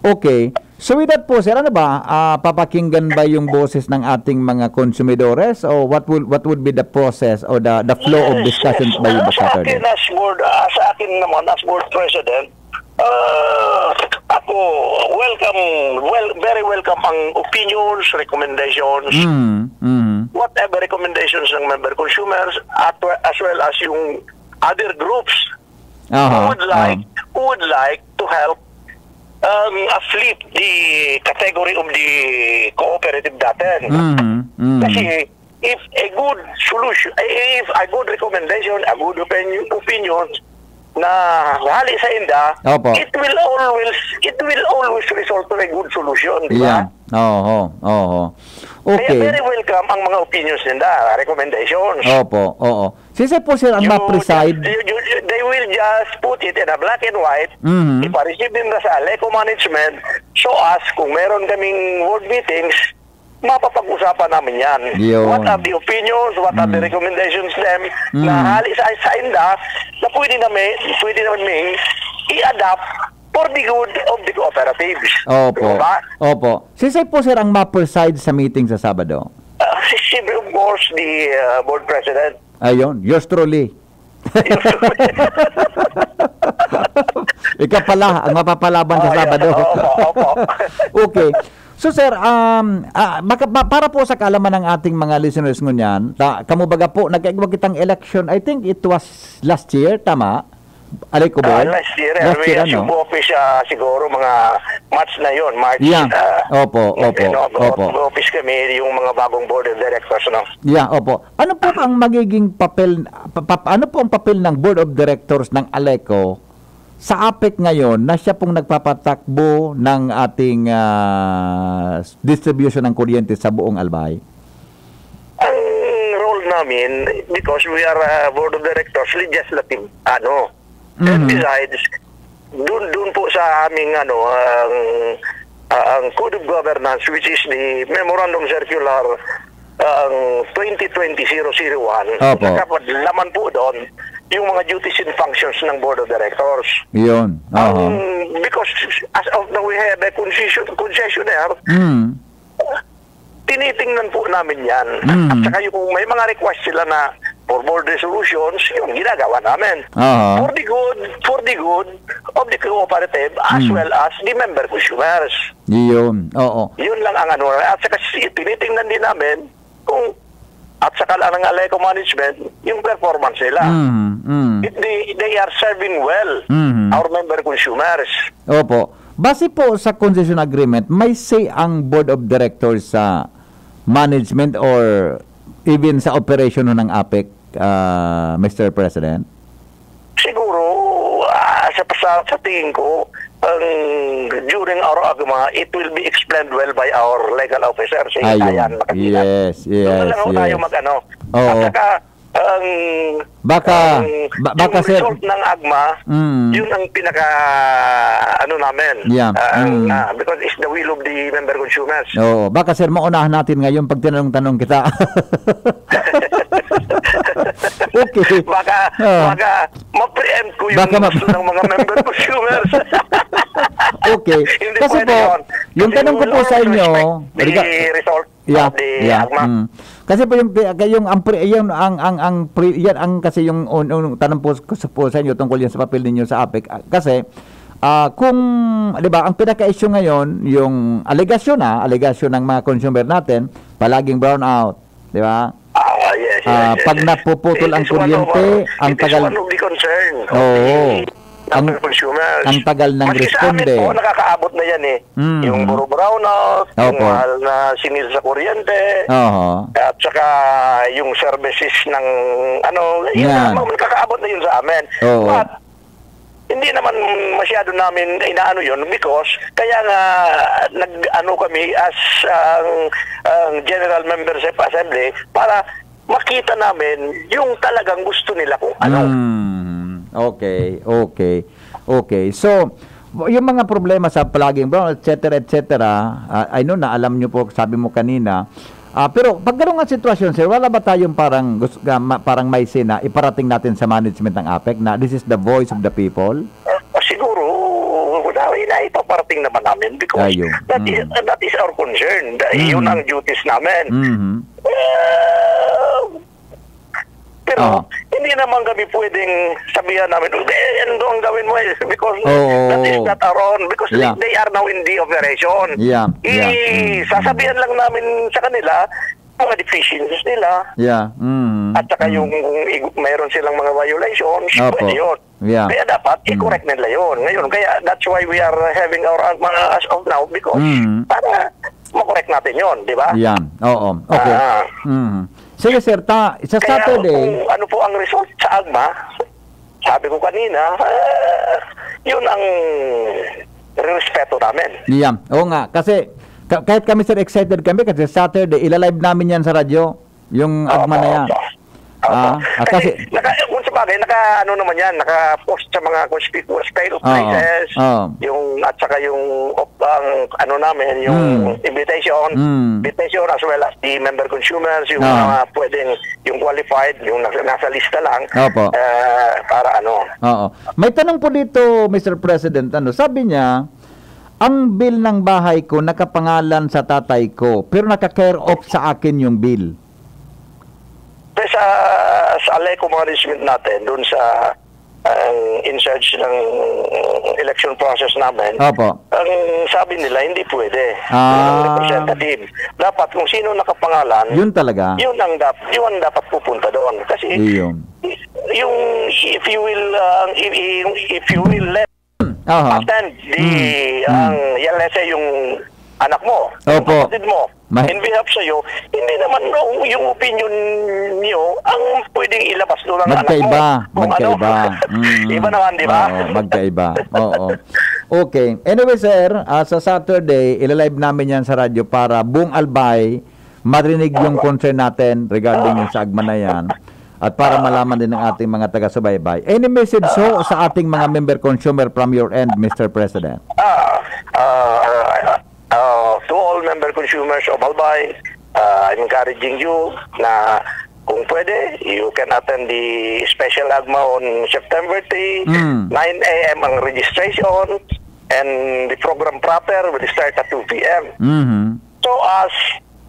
Okay. So with that po, sir, ano ba, ah, papakinggan ba yung boses ng ating mga konsumidores? O what will, what would be the process or the, the flow of Yes, discussions yes. by the Sa Saturday? akin as board, ah, sa akin naman as board president, ah, ako, welcome, well, very welcome ang opinions, recommendations, Mm, mm. whatever recommendations ng member consumers, at, as well as yung other groups Aha, who would like, aha. who would like to help, um, uplift the category of the cooperative natin. Mhm, mhm. Kasi if a good solution, if a good recommendation, a good opinion, opinion na hali sa inda, Opo. it will always, it will always result to a good solution, di ba? Yeah. Oho, oho. Kaya Okay. very welcome ang mga opinions ninda, recommendations. Opo, oo. Sisay po, sir, ang You ma-preside? just, you, you, you, they will just put it in a black and white, Mhm. ipa-receive ninda sa Aleco management, so as kung meron kaming ward meetings, mapapag-usapan namin yan. Yun. What are the opinions, what are the Mm. recommendations them, Mm. na hali sa, sa inda, na pwede namin, pwede namin i-adapt for the good of the cooperatives. Opo. Di ba? Opo. Sisay po, sir, ang ma-preside sa meeting sa Sabado? Ah, si, si, of course, the, uh, board president. Ayun, yours truly. Ikaw pala ang mapapalaban sa Oh, yeah. Sabado. Opo, opo. Okay. So, sir, um, ah, maka-, pa-, para po sa kaalaman ng ating mga listeners ngunyan, ta-, kamo baga po, nagkaigwa kitang election, I think it was last year, tama? Alay ko ba? Ah, last year, eh. Last We year, ano? assume office, ah, siguro mga March na yun, March, Yeah. ah, Opo, opo, nag-, ano, opo. office kami, yung mga bagong board of directors, no? Yeah, opo. Ano po ang magiging papel, pa-, pa-, ano po ang papel ng board of directors ng Aleco sa APEC ngayon na siya pong nagpapatakbo ng ating, ah, distribution ng kuryente sa buong Albay? Ang role namin, because we are a board of directors, legislative, ano. And Mhm. besides, dun, dun po sa aming, ano, ang, ah, ang Code of Governance, which is the Memorandum Circular, ah, ang twenty twenty zero zero one, Opo. nakapadlaman po doon, yung mga duties and functions ng Board of Directors. Yun. Ang, Aha. Because as of now, we have a concession, concessionaire, Mm. Tinitingnan po namin yan. Mm. At saka yung kung may mga request sila na for board resolutions, yun, ginagawa namin. Aha. For the good, for the good of the cooperative as Mm. well as the member consumers. Yun, oo. Yun lang ang ano. At saka si-, tinitingnan din namin kung, at saka lang ng Aleco Management, yung performance nila. Mm, mm. If they, they are serving well Mm. our member consumers. Opo. Base po sa concession agreement, may say ang board of directors sa management or even sa operation ng APEC, ah, Mister President? Siguro, ah, sa, sa, sa tingin ko, ang during our AGMA, it will be explained well by our legal officer, si Ayun. Ryan Macagilan. Yes, Doon na yes, lang ho tayo yes. mag-ano. Oo. At saka, ang, Baka, ang, ba-, baka, yung sir, result ng AGMA, Mm. yun ang pinaka, ano namin. Yeah. Ah, ang, Mm. ah, because it's the will of the member consumers. Oo. Baka, sir, maunahan natin ngayon pag tinanong-tanong kita. Okay. Baka, Ah. baka ma-preempt ko yung Baka ma- gusto ng mga member consumers. Okay. Hindi Kasi pwede po, yun. yung Kasi tanong ko we po sa always inyo, respect the rega- result Yeah, of the yeah. AGMA. Mm. Kasi po yung, yung ang pre-, yung ang, ang, ang pre-, yan ang kasi yung un-, un-, tanong po, ko sa, po sa inyo tungkol yan sa papel ninyo sa APEC. Ah, kasi, ah, kung, di ba, ang pinaka-issue ngayon, yung alegasyon, ah, alegasyon ng mga consumer natin, palaging brownout, di ba? Ah, yes, yes, Ah, yes, pag yes. napuputol It ang is one of kuryente, our, ang it is tagal one of the concern of Oo. the Ang, ang tagal ng Maski sa amin responde. po, nakakaabot na yan eh. Mm. Yung puro brownout, yung Opo. mahal na singil sa kuryente, Oho. at saka yung services ng ano, yun Yeah. na, nakakaabot na yun sa amin. Oo. But, hindi naman masyado namin inaano yun because kaya nga nag-ano kami as ang, ang General Membership Assembly para makita namin yung talagang gusto nila kung ano. Mm, okay, okay. Okay. So, yung mga problema sa palaging brown, et cetera, et cetera, ah, I know na alam nyo po, sabi mo kanina. Ah, pero pag ganun nga sitwasyon, sir, wala ba tayong parang gus-, ah, ma-, parang may sina iparating natin sa management ng APEC na this is the voice of the people? Ah, siguro, wala, ina-, ipaparating naman namin because Ayun. that is, Mm. that is our concern. Da-, yun Mm. ang duties namin. Mhm. Ah, pero Oo. hindi naman kami pwedeng sabihan namin, "Eh, ano ang gawin mo eh?" Because Oo. that is not our own. Because Yeah. they, they are now in the operation. Yeah, yeah. I-, Mm. sasabihan lang namin sa kanila, mga deficiencies nila. Yeah. Mm. At saka Mm. yung kung ig-, mayroon silang mga violations, Opo. pwede yun. Yeah. Kaya dapat, Mm. i-correct nila yun. Ngayon, kaya that's why we are having our AGMA as of now because Mm. para ma-correct natin yun, di ba? Yan. Oo. Okay. Ah. Mm. Sige, sir. Ta-, sa Kaya Saturday kung ano po ang result sa AGMA, sabi ko kanina, ah, yun ang respeto namin. Yan. Oo nga. Kasi ka-, kahit kami, sir, excited kami kasi Saturday, ilalive namin yan sa radyo. Yung Opo, AGMA na yan. opo. Opo. Ah, ah, Kasi, kasi naka-, kung sa bagay, naka, ano naman yan, naka-post sa mga conspicuous places, Oo. Oo. yung, at saka yung, op-, ang, ano namin, yung Hmm. invitation, Hmm. invitation as well as the member consumers, yung Oo. mga pwedeng, yung qualified, yung nasa, nasa lista lang, Opo. eh, para ano. Oo. May tanong po dito, Mister President, ano, sabi niya, "Ang bill ng bahay ko nakapangalan sa tatay ko, pero naka-care off sa akin yung bill." Sa, sa Aleco Management natin, dun sa, ang in charge ng election process namin, Opo. ang sabi nila, hindi pwede. Ah. Yun ang representative. Dapat kung sino nakapangalan, Yun talaga. yun ang dap-, yun ang dapat pupunta doon. Kasi Iyon. yung, if you will, uh, if, if you will let Aha. attend the, Mm. ang, yan, let's say, yung anak mo, yung Opo. kapatid mo, Ma- in behalf sa'yo, hindi naman yung, yung opinion niyo ang pwedeng ilabas doon ng anak mo. Magkaiba, Kung ano. magkaiba. Mm. Iba naman, di ba? Oo, magkaiba. Oo. Okay. Anyway, sir, ah, sa Saturday, ilalive namin yan sa radyo para buong Albay marinig yung Opo. concern natin regarding yung sa AGMA na yan at para malaman din ng ating mga taga-subaybay. Any message ho sa ating mga member consumer from your end, Mister President? Ah, ah, ah, to all member consumers of Albay, ah, I'm encouraging you na kung Pwede, you can attend the special AGMA on September three, Mm. nine a m ang registration, and the program proper will start at two p m. Mhm. So as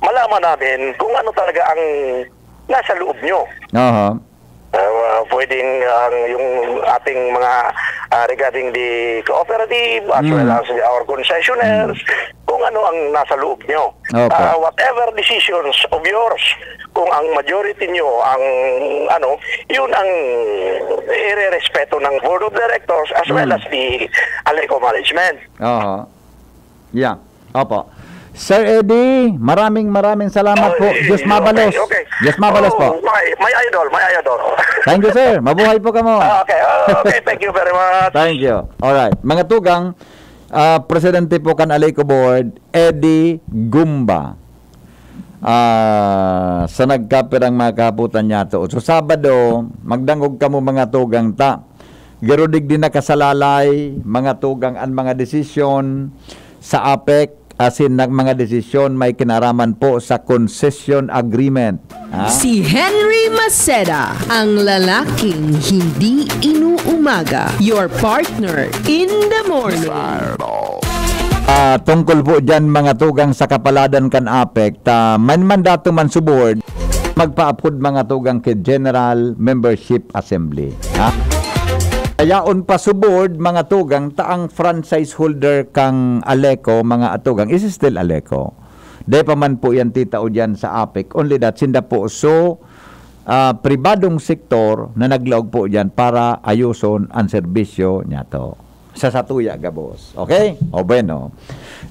malaman namin kung ano talaga ang nasa loob nyo. Aha. Ah, pwedeng ang, yung ating mga, ah, regarding the cooperative as Mm. well as our concessionaires, Mm. kung ano ang nasa loob nyo. Opo. Ah, whatever decisions of yours, kung ang majority nyo ang ano, yun ang irerespeto ng board of directors as well Mm. as the Aleco management. Aha. Yeah. Opo. Sir Eddie, maraming, maraming salamat po. Ay, Diyos okay, mabalos. Okay. Diyos mabalos po. Oh, my, my idol, my idol. Thank you, sir. Mabuhay po kamo. Ah, okay. Oh, okay, thank you very much. Thank you. Alright. Mga tugang, ah, presidente po kan Aleco Board, Eddie Gumba. Ah, sa nagkapirang mga kahapotan niya to. So, Sabado, magdangog kamo mga tugang ta. Garo digdi nakasalalay, mga tugang, an mga desisyon sa APEC, asin nag mga desisyon may kinaraman po sa concession agreement. Ha? Si Henry Maceda, ang lalaking hindi inuumaga. Your partner in the morning. Ah, tungkol po dyan, mga tugang, sa kapaladan kan APEC, ta man mandato man subord, magpaapod, mga tugang, ki General Membership Assembly. Ha? Kaya on pa subord, mga tugang, ta ang franchise holder kang Aleco, mga atugang, is still Aleco. Dai pa man po yan titao dyan sa APEC. Only that, sinda po so, ah, pribadong sektor na naglaog po dyan para ayoson ang serbisyo niya to. Sa satuya gabos. Okay? O bueno.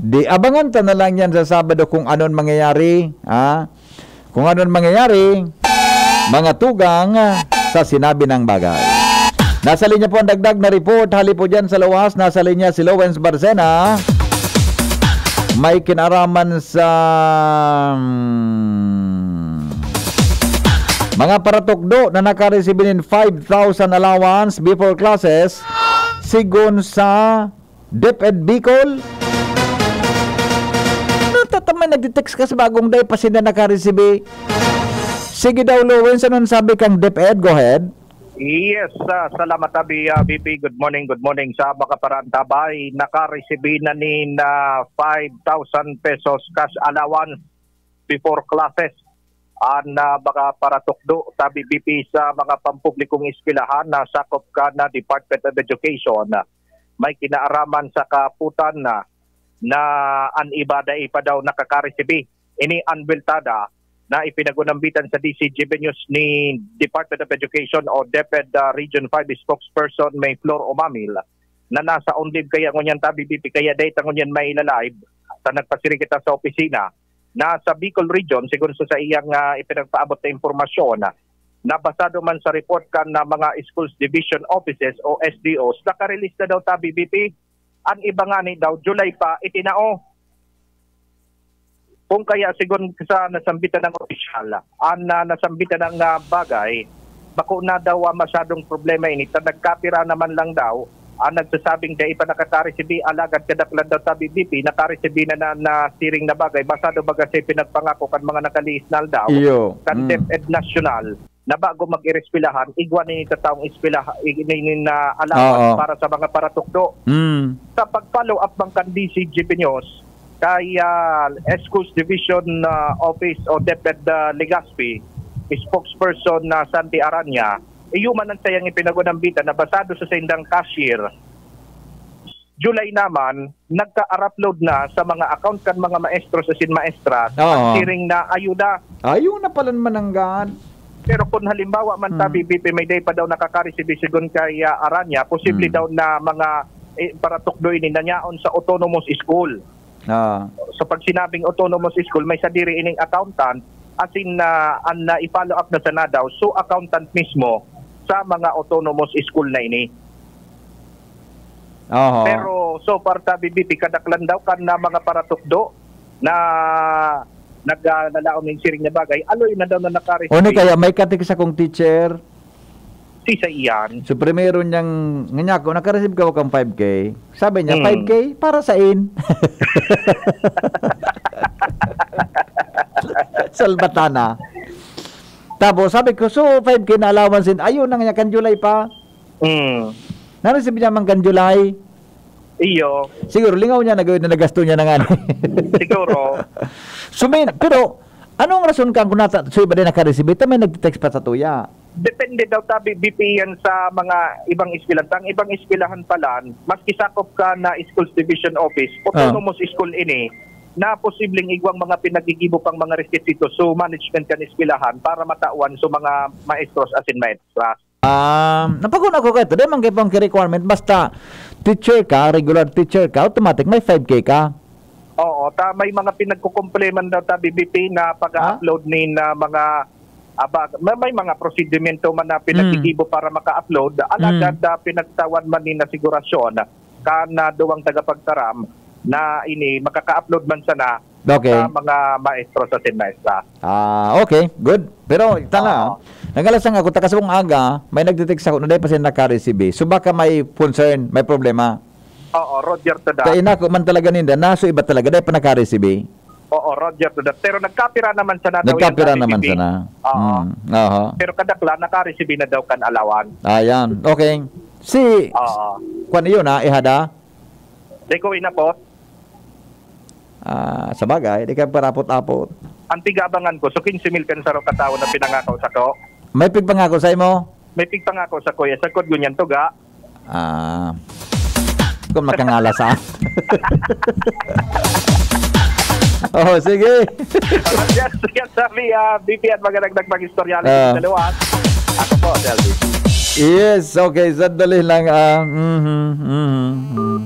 Di abangan ta na lang yan sa Sabado kung anon mangyayari, ha? Kung anon mangyayari, mga tugang sa sinabi ng bagay. Nasa linya po ang dagdag na report. Hali po dyan sa luwas, nasa linya si Lowens Barcena. May kinaraman sa, hmm, mga paratukdo na nakaresibi nin five thousand allowance before classes, sigon sa DepEd Bicol. Natatamay nagtitext ka sa bagong day pa sinda nakaresibi. Sige daw, Lowens, anong sabi kang DepEd? Go ahead. Yes, ah, salamat, Abi, ah, V P. Good morning, good morning sa mga paraantabay. Nakaresibi na nin, ah, five thousand pesos cash allowance before classes. An, ah, mga paratukdo, sabi, V P, sa mga pampublikong eskwelahan na sakop kan, ah, Department of Education, ah, may kinaaraman sa kaputan na, na an iba dai pa daw nakakaresibi. Ini an buweltada na ipinagunambitan sa D C G B News ni Department of Education o DepEd, ah, Region five spokesperson May Flor Omamil na nasa on leave kaya ngunyan tabi, V P, kaya dai ta ngunyan maila-live. Sa nagpasiring kita sa opisina, na sa Bicol Region, sigon sa, sa iyang, ah, ipinagpaabot na impormasyon, ah, na basado man sa report kan na mga Schools Division Offices o S D Os, nakarelease na daw tabi, V P. An iba ngani daw, July pa itinao. Kung kaya, sigon sa nasambitan ng opisyal, an, ah, nasambitan ng, ah, bagay, bako na daw, ah, masyadong problema ini. Ta nagkapira naman lang daw, ang nagsasabing dai pa nakakaresibi, alagad kadaklan daw tabi, V P, nakaresibi na, na, na siring na bagay. Basado baga sa pinagpangako kan mga nakalihis na aldaw, Iyo. kan Mm. DepEd National, na bago mag-ireskwelahan, igwa ni taong eskwelaha, i-, ni, ni na allowance Oo. para sa mga paratukdo. Mm. Sa pag-follow up man kan D C G B News, kay, ah, Schools Division, ah, Office o DepEd, ah, Legazpi, spokesperson na Sandy Aranya, iyo man ang sayang ipinagunambitan na basado sa saindang cashier, July naman, nagka-upload na sa mga account kan mga maestros asin maestra, Oo. ang siring na ayuda. Ayun na palan mananggaan. Pero kung halimbawa man Hmm. tabi, V P, may day pa daw nakakaresibi sigon kay, ah, Aranya, posible Hmm. daw na mga, eh, paratukdo ini na nyaon sa autonomous school. Ah. So, pag sinabing autonomous school, may sadiri ining accountant, asin na, an na i-follow up na sana daw, so accountant mismo sa mga autonomous school na ini. Oho. Pero so far, tabi, V P, kadaklan daw kan na mga paratukdo na nag, ah, nalaom ning siring na bagay, aloy na daw na nakareceive. Oni kaya may katikis akong teacher. Si sa iyan. So, primero niyang, nganyan ako, "Nakareceive ka ba kang five K?" Sabi niya, Hmm. "Five K? Para sain?" Salbatana. Tapos sabi ko, "So, five K na allowance din." Ayun na nga, kan July pa. Hmm. Na-receive niya man kan July. Iyo. Siguro, lingaw niya na gawin na nagasto niya na nga. Siguro. So, may, pero, anong rason ka kung nata-, so iba din nakareceive? Ito may nag-text pa sa tuya. Depende daw, tabi, B P yan sa mga ibang eskwelahan. Ang ibang eskwelahan pala, maski sakop ka na schools division office, Ah. autonomous school ini, na posibleng igwang mga pinagigibo pang mga requisito so management kan eskwelahan para matawan so mga maestros asin maestras. Ah, napaguna ko kaito, di man kayo pang requirement, basta teacher ka, regular teacher ka, automatic may five K ka. Oo, ta may mga pinagkukumpleman daw ta B B P na pag-upload ni na mga aba, may, may mga prosedimento man na Hmm. pinaggigibo para maka-upload, alagad Hmm. ah, pinagtawan man ni na sigurasyon kan ah, duwang tagapagtaram na ini makaka-upload man sana Okay. sa mga maestro sa sinmaestra. Ah, okay. Good. Pero, ita na, Oo. ah. Nagalasang ako, takasabong aga, may nagtitext ako na dahil pa siya naka-receive. So, baka may concern, may problema. Oo, Roger to that. Kaya inako man talaga ninda, naso iba talaga, dahil pa naka-receive. Oo, Roger to that. Pero nagkapira naman sana daw Nagkapira yan, naman Bibi. sana. Oo. Mm, aha. Pero kadakla, naka-receive na daw kan alawan. Ayan. Okay. Si, Oo. kwan iyon, ha, ihada? Di ko inabot. Ah, sa bagay, di ka parapot-apot. Ang tigabangan ko, so quince mil kan saro ka tawo na pinangako sa ko. May pigpangako sa imo? May pigpangako sa kuya, sa kod ngunyan to, ga. Ah, kung makangala sa Oh, sige. Yes, yes, sabi, ah, B P at magandang nagpag-istorya Ah. sa liwat. Ako po, Delvin. Yes, okay, sandali lang, ah, mhm, mhm, mhm.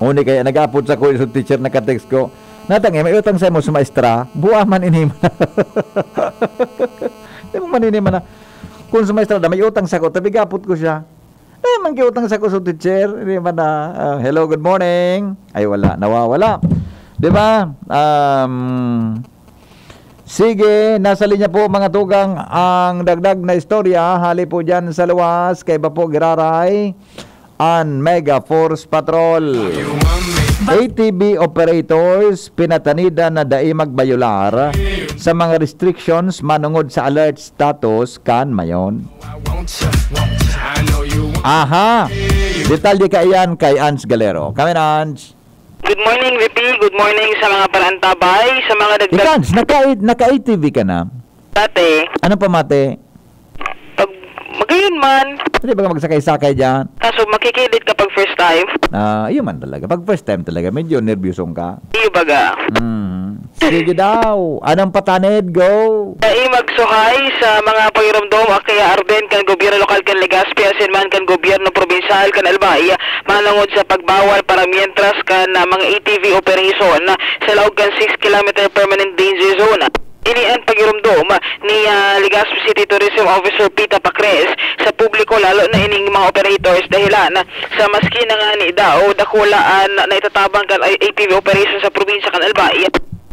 Uni kaya nag-apod sa ko, yung teacher naka-text ko, "Natang, eh, may utang sa imo sa maestra, buwa man ini man." Di mo man ini man na. Kung sa maestra na, may utang sa ko, tabi gapot ko siya. "Eh, man giutang sa ko sa teacher." Di man na, ah, "Hello, good morning." Ay, wala. Nawawala. Di ba? Um, sige, nasa linya po, mga tugang, ang dagdag na istorya. Hali po dyan sa luwas, kay Bapo Giraray. An Mega Force Patrol. A T V operators pinatanidan na dai magbayolar sa mga restrictions manongod sa alert status kan Mayon. Aha! Detalye kaiyan kay Ans Galero. Come in, Ans. Good morning, V P. Good morning sa mga parantabay, sa mga dagdag Ikaw, Ans, naka, naka-A T V ka na? Dati. Anong pamati? Pag magayon man. Pwede ba ka magsakay-sakay dyan? Kaso makikilit ka pag first time. Ah, iyo man talaga. Pag first time talaga, medyo nerbyosong ka. Iyo baga. Mm. Sige daw. Anong patanid? Go! Dai magsuhay sa mga pagiromdom, kaya arden kan gobyerno lokal kan Legazpi, asin man kan gobyerno probinsyal kan Albay, manongod sa pagbawal para mientras kan, ah, mga A T V operation sa laog kan six kilometer permanent danger zone. Ini an pagiromdom ni, ah, Legazpi City Tourism Officer Pita Pacres sa publiko, lalo na ining mga operators, dahilan sa maski na ngani daw dakula an naitatabang kan A T V operation sa probinsya kan Albay.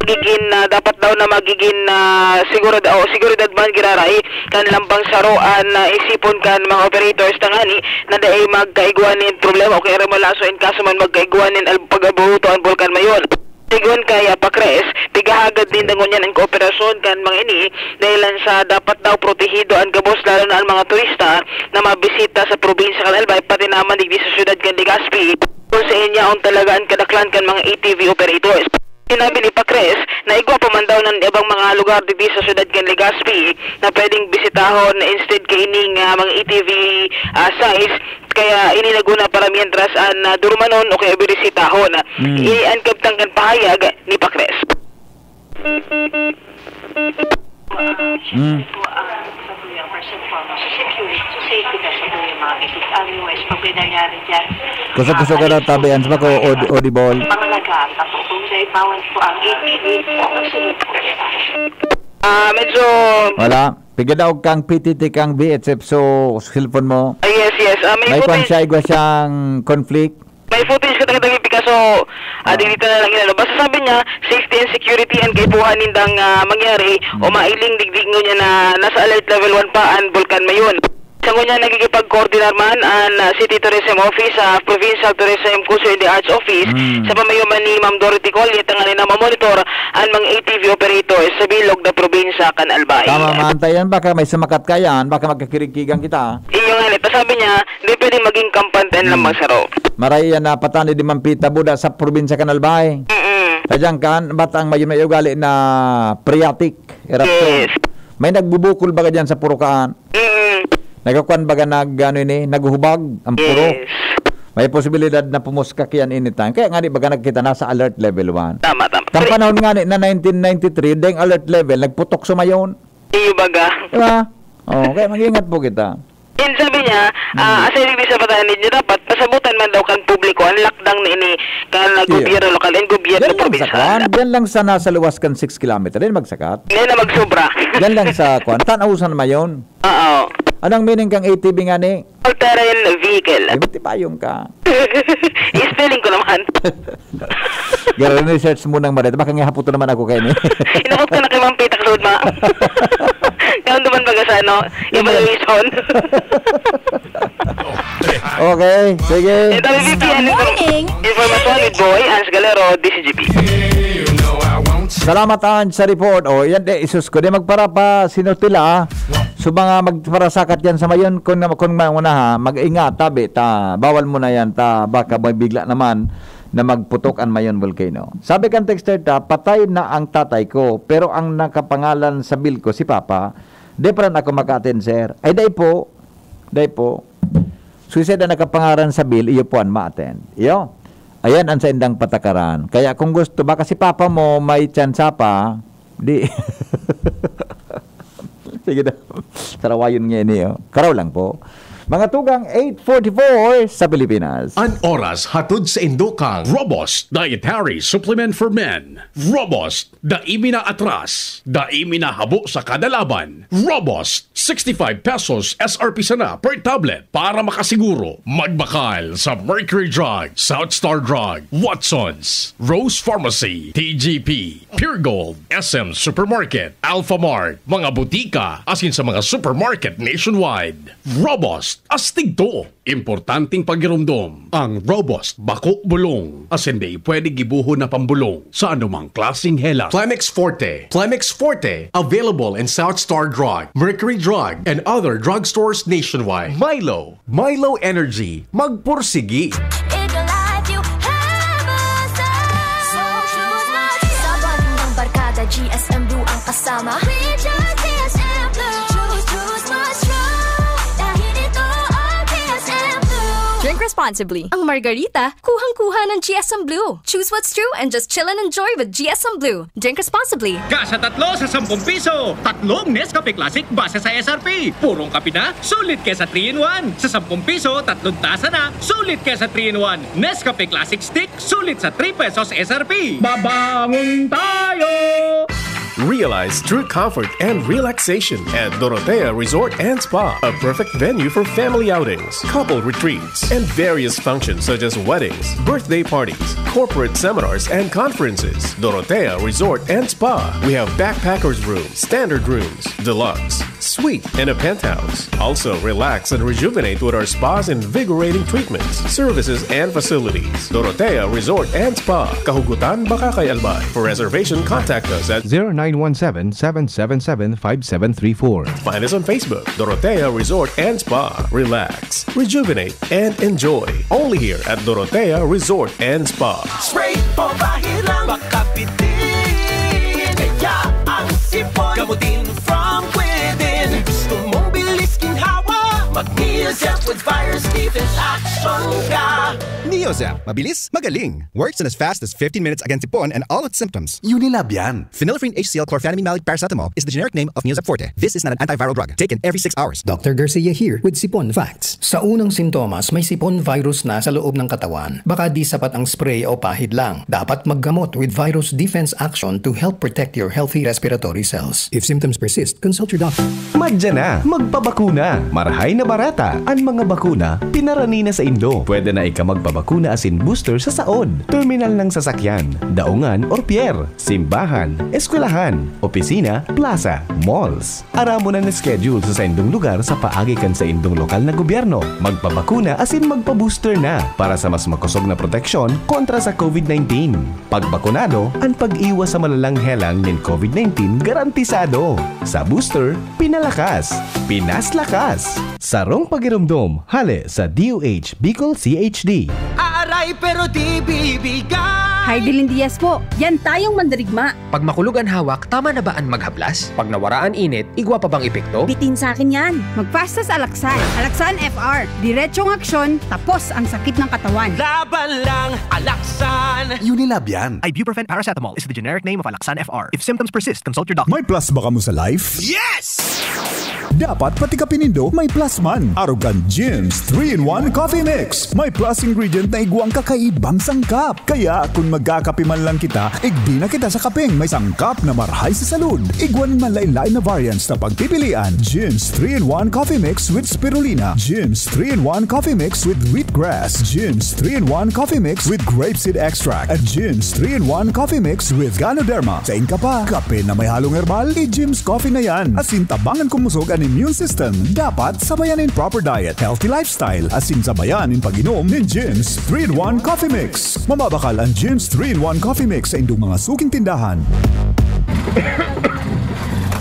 Magigin, ah, dapat daw na magigin, ah, sigurad-, o seguridad man giraray kan lambang saro an, ah, isipon kan mga operators tangani na dai magkaigwa nin problema o kaya remolaso in kaso man magkaigwa nin al-, pag-aburuto an Bulkan Mayon. Sigon kay, ah, Pacres, pigahagad ninda ngunyan an kooperasyon kan mga ini, dahilan sa dapat daw protehido an gabos, lalo na an mga turista na mabisita sa probinsya kan Albay, pati naman digdi sa syudad kan Legazpi, kung saen yaon talaga an kadaklan kan mga A T V operators. Sinabi ni Pacres na igwa pa man daw nan ibang mga lugar digdi sa syudad kan Legazpi na pwedeng bisitahon na instead kaining, ah, mga A T V, ah, sites, kaya ini naguna para mientras an, ah, durumanon o kaya birisitahon. Mm. Ini an kabtang kan pahayag ni Pacres. Mm. Ito ang sa tuyang first and foremost, sa security, sa safety ka sa tuyang mga visit. Otherwise, pag may nangyari dyan, Kusog-kusog ka ah, daw, tabi, Ans, bako, aud-, audible. Pangalagaan ka po. Kung may bawal po ang A T V, magsunod po siya. Ah, medyo Wala. Piga daog kang P T T kang V H F so cellphone mo. Ah, yes, yes. Ah, may May kwan footage. Siya, igwa siyang conflict. May footage ka talaga, Picasso. Ah, Ah. Dito na lang inano. Basta sabi niya, safety and security ang kaipuhan nindang, ah, mangyari o Hmm. mailing digdi ngunyan na nasa alert level one pa ang Bulkan Mayon. Sa ngunyan, nagigipag-coordinar man an, ah, City Tourism Office sa Provincial Tourism Culture and the Arts Office Hmm. sa pamayo man ni Ma'am Dorothy Collier, tanganing na mamonitor an mga A T V operators sa bilog na probinsya kan Albay. Tama man, tayan, baka may sumakat ka yan, baka magkakirigkigan kita. Iyo nga, nito, sabi niya, di pwedeng maging kampante ang Hmm. lambang saro. Maray yan na patani di man pita buda sa probinsya kan Albay. Mm-mm. Tadyang kan, ba't ang may, may ugali na phreatic eruption? Yes. May nagbubukol baga dyan sa purukaan? Mm. Nagkakuan baga nag, ano ini, naghuhubag ang puro. Yes. May posibilidad na pumuskak yan anytime. Kaya nga di baga nagkita na sa alert level one. Tama, tama. Kan Pero panahon nga ni na nineteen ninety-three, deng alert level, nagputok sa mayon. Iyo baga. Di ba? Oh, kaya mag-ingat po kita. Yan sabi niya, ah, Hmm. aside sa patahan ninyo, dapat pasabutan man daw kan publiko ang lakdang ni ini kan, ah, Iyo. gobyerno lokal and gobyerno Yan lang sa probinsal. Kwan, yan lang sa nasa luwas kan six kilometer, yan magsakat. Yan na magsobra. Yan lang sa kwan, Tanausan mayon. Oo. Anong meaning kang A T V nga ni? All-terrain vehicle. Di ba tipayong ka? I-spelling ko naman. Gara research mo nang marita. Baka nga haputo naman ako kayo ni. Inabot ko na kay Ma'am Pita Kasud, ma. Kaon naman baga sa ano, Email. Evaluation. Okay, sige. Ito, B P N Good morning. Informasyon with Boy Hans Galero, D C G P. Salamat, Ange, sa report. O, yan, eh, isus ko. Di magpara pa, sinutila, ah. So, mga magparasakat yan sa mayon, kung, kung mauna ha, mag-ingat, tabi, ta, bawal mo na yan, ta, baka may bigla naman na magputok ang mayon volcano. Sabi kan texter ta, "Patay na ang tatay ko, pero ang nakapangalan sa bill ko si Papa. Di pa rin ako maka-attend, sir." Ay, dai po. Dai po. Suicide ang nakapangalan sa bill, iyo po ang ma-attend. Iyo. Ayan ang saindang patakaran. Kaya kung gusto, baka si Papa mo may tsansa pa, di. Sige daw. Sarawayon nga ini, oh. Karaw lang po. Mga tugang, eight forty-four sa Pilipinas. An oras hatod sa indokang Robust Dietary Supplement for Men. Robust, dai mi na atras, dai mi na habo sa kada laban. Robust, sixty-five pesos S R P sana per tablet. Para makasiguro, magbakal sa Mercury Drug, South Star Drug, Watsons, Rose Pharmacy, T G P, Pure Gold, S M Supermarket, Alpha Mart, mga butika, asin sa mga supermarket nationwide. Robust, astig to. Importanteng pagiromdom, ang Robust bako bulong, asin dai pwede gibohon na pambulong sa anumang klaseng hela. Plemix Forte. Plemix Forte, available in South Star Drug, Mercury Drug, and other drugstores nationwide. Milo. Milo Energy. Magpursigi. In your life, you have a son. So choose Must. Sa bonding ng barkada, G S M Blue ang kasama. We choose G S M Blue. Choose, choose Must. Dahil ito ang G S M Blue. Drink responsibly. Ang Margarita, kuhang-kuha ng G S M Blue. Choose what's true and just chill and enjoy with G S M Blue. Drink responsibly. Ka sa tatlo sa sampung piso, tatlong Nescafe Classic base sa S R P. Purong kape na, sulit ka sa three-in-one. Sa sampung piso, tatlong tasa na, sulit ka sa three-in-one. Nescafe Classic Stick, sulit sa three pesos S R P. Babangon tayo! Realize true comfort and relaxation at Dorotea Resort and Spa, a perfect venue for family outings, couple retreats, and various functions such as weddings, birthday parties, corporate seminars, and conferences. Dorotea Resort and Spa. We have backpackers room, standard rooms, deluxe, suite, and a penthouse. Also, relax and rejuvenate with our spa's invigorating treatments, services, and facilities. Dorotea Resort and Spa, Kahugutan, Bacacay, Albay. For reservation, contact us at zero nine one seven, seven seven seven, five seven three four. Find us on Facebook, Dorotea Resort and Spa. Relax, rejuvenate, and enjoy. Only here at Dorotea Resort and Spa. Spray o bahid lang, makapitin. Kaya ang sipon, gamutin from within. Gusto mong bilis ginhawa? Mag-Neozep with virus defense action ka. Neozep, mabilis, magaling. Works in as fast as fifteen minutes against sipon and all its symptoms. Unilab yan. Phenylephrine H C L chlorphenamine maleate paracetamol is the generic name of Neozep Forte. This is not an antiviral drug. Taken every six hours. Doctor Garcia here with Sipon Facts. Sa unang sintomas, may sipon virus na sa loob ng katawan. Baka di sapat ang spray o pahid lang. Dapat maggamot with virus defense action to help protect your healthy respiratory cells. If symptoms persist, consult your doctor. Madya na, magpabakuna. Marahay na barata an mga bakuna, pinarani na saindo. Pwede na ika magpabakuna na asin booster sa saod, terminal ng sasakyan, daungan or pier, simbahan, eskwelahan, opisina, plaza, malls. Aramon an schedule sa saindong lugar sa paagi kan saindong lokal na gobyerno. Magpabakuna asin magpa-booster na para sa mas makosog na proteksyon kontra sa COVID nineteen. Pagbakunado, an pag-iwas sa malalang helang nin COVID nineteen garantisado. Sa booster, pinalakas, pinaslakas. Sarong pagiromdom, hale sa D O H Bicol C H D. Aaray pero di bibigay. Hi, Dilin Diaz po. Yan tayong mandirigma. Pag makulog an hawak, tama na ba an maghaplas? Pag nawara an init, igwa pa bang epekto? Bitin sa akin yan. Mag-fast sa Alaxan. Alaxan F R. Diretsong aksyon, tapos ang sakit ng katawan. Laban lang, Alaxan! Unilab yan. Ibuprofen paracetamol is the generic name of Alaxan F R. If symptoms persist, consult your doctor. May plus ba kamo sa life? Yes! Dapat pati kape nindo may plus man. Arog kan Jim's three-in-one Coffee Mix. May plus ingredient na igwang kakaibang sangkap. Kaya kun magkakape man lang kita, igdi na kita sa kapeng may sangkap na marhay sa salud. Igwa nin manlaen-laen na variants na pagpipilian. Jim's three-in-one Coffee Mix with Spirulina. Jim's three-in-one Coffee Mix with Wheatgrass. Jim's three-in-one Coffee Mix with Grapeseed Extract. At Jim's three-in-one Coffee Mix with Ganoderma. Sain ka pa? Kape na may halong herbal? I-Jim's Coffee na yan. Asin tabangan kumusog an immune system. Dapat sabayan nin proper diet, healthy lifestyle, asin sabayan nin pag-inom nin Jim's three-in-one Coffee Mix. Mababakal an Jim's three-in-one Coffee Mix sa indong mga suking tindahan.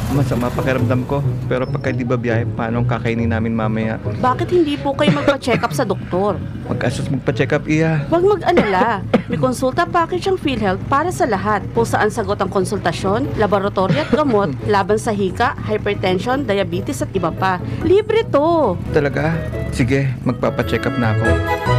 Masama pakiramdam ko, pero pagka di ba biyahe, paano ang kakainin namin mamaya? Bakit hindi po kayo magpa-check up sa doktor? Magkasus magpa-check up, iya. Huwag mag-alala. May konsulta package ang PhilHealth para sa lahat, kung saan sagot ang konsultasyon, laboratory at gamot laban sa hika, hypertension, diabetes at iba pa. Libre to! Talaga? Sige, magpapacheck up na ako.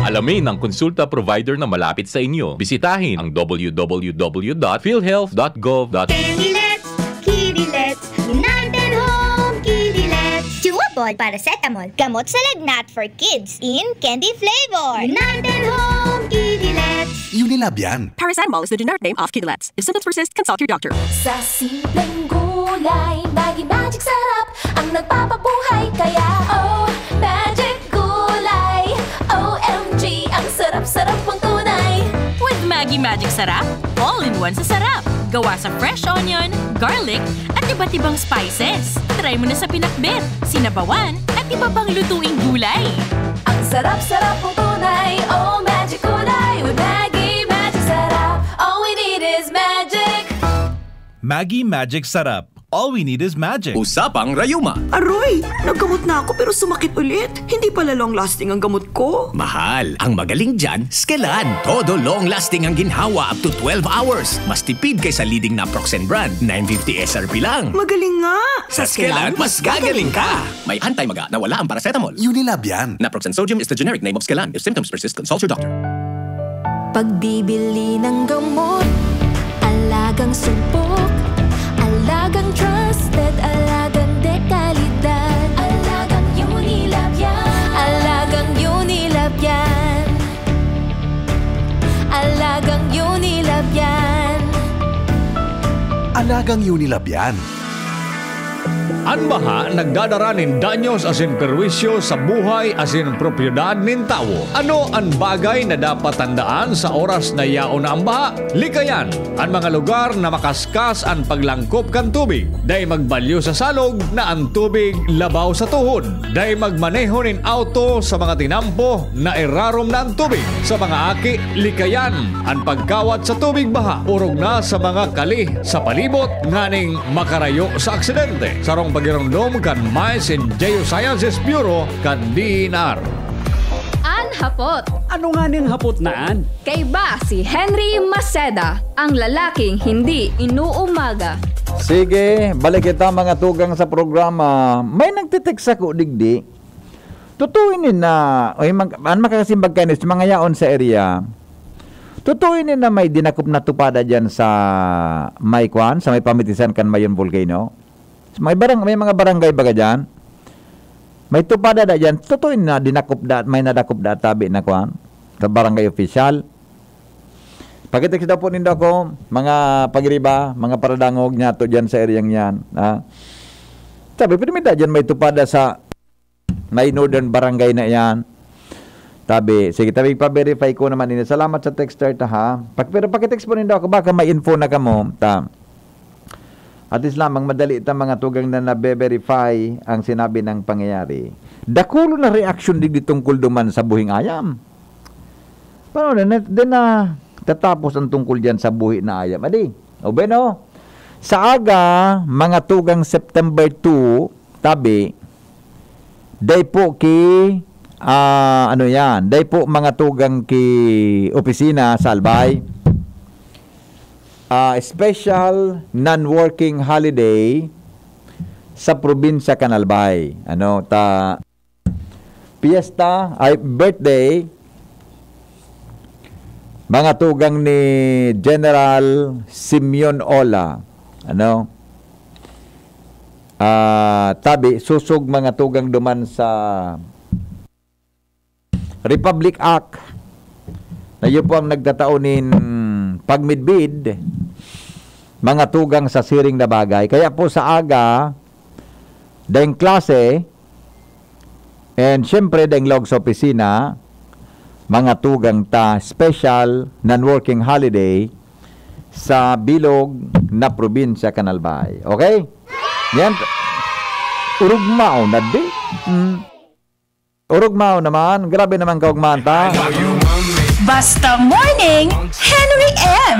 Alamin ang konsulta provider na malapit sa inyo. Bisitahin ang w w w dot philhealth dot gov dot Candy Let's, Kitty Let's, United Home Kitty Let's. Chewable paracetamol. Gamot sa lagnat for kids in candy flavor. United Home Kitty Let's. Unilab yan. Paracetamol is the generic name of Kidilets. If symptoms persist, consult your doctor. Sa simpleng gulay, Maggi Magic Sarap ang nagpapabuhay. Kaya, oh, Magic Gulay. O M G, ang sarap-sarap mong tunay. With Maggi Magic Sarap, all-in-one sa sarap. Gawa sa fresh onion, garlic, at iba't ibang spices. Try mo na sa pinakbet, sinabawan, at iba pang lutuing gulay. Ang sarap-sarap mong tunay, oh, Magic Gulay. With Maggi Magic Sarap, all we need is magic. Maggi Magic Sarap. All we need is magic. Usapang rayuma. Aroy! Naggamot na ako pero sumakit ulit. Hindi pala long-lasting ang gamot ko. Mahal, ang magaling dyan, Skelan. Todo long-lasting ang ginhawa up to twelve hours. Mas tipid kaysa leading naproxen brand, nine fifty S R P lang. Magaling nga! Sa Skelan, mas gagaling ka! May anti-maga na wala ang paracetamol. Unilab yan. Naproxen sodium is the generic name of Skelan. If symptoms persist, consult your doctor. Pagbibili ng gamot, alagang sumpok, alagang trusted, alagang dekalidad, alagang Unilab yan. Alagang Unilab yan. Alagang Unilab yan. Alagang Unilab yan. An baha nagdadara nin danyos asin perwisyo sa buhay asin propiedad nin tawo. Ano an bagay na dapat tandaan sa oras na yaon na an baha? Likayan an mga lugar na makaskas an paglangkop kan tubig. Dai magbalyo sa salog na an tubig labaw sa tuhod. Dai magmaneho nin auto sa mga tinampo na irarom na an tubig. Sa mga aki, likayan an pagkawat sa tubig baha, orog na sa mga kali sa palibot nganing makarayo sa aksidente. Sarong pagiromdom kan Mice and Geosciences Bureau kan D E N R. An hapot. Ano nga ning hapot na an? Kaiba si Henry Maceda, ang lalaking hindi inuumaga. Sige, balik kita, mga tugang sa programa. May nagtitext ako digdi. Totoo ini na, oy, mag-, an makakasimbag kayo sa mga yaon sa area. Totoo ini na may dinakop na tupada dyan sa may kwan, sa may pamitisan kan Mayon Volcano. Sa may barang-, may mga barangay baga dyan. May tupada da dyan. Totoo ini na dinakop da, may nadakop da tabi na kwan. Sa barangay official. Pagitext daw po nindo ako, mga pagiriba, mga paradangog niya to dyan sa area yan. Ha? Sabi, pero may da dyan may tupada sa may Northern Barangay na yan. Tabi, sige, tabi, pa-verify ko naman ini. Salamat sa texter ta, ha. Pag, pero pakitext po nindo ako, baka may info na kamo, ta. At least lamang, madali ta mga tugang na nabe-verify ang sinabi ng pangyayari. Dakulo na reaksyon digdi tungkol duman sa buhing ayam. Paano na, na, din na tatapos ang tungkol diyan sa buhi na ayam? Adi, o bueno, sa aga, mga tugang September two, tabi, dai po ki, ah, ano yan, dai po mga tugang ki opisina sa Albay. Ah, special non-working holiday sa probinsya kan Albay. Ano, ta, piyesta, ay, birthday, mga tugang ni General Simeon Ola. Ano? Ah, tabi, susog mga tugang duman sa Republic Act na iyo po ang nagtatao nin pagmidbid, mga tugang sa siring na bagay. Kaya po sa aga, daing klase, and siyempre, daing laog sa opisina, mga tugang ta special non-working holiday sa bilog na probinsya kan Albay. Okay? Yan. Urugmao na di. Mm. Urugmao naman. Grabe naman kaugmahan ta. Basta Morning, Henry M.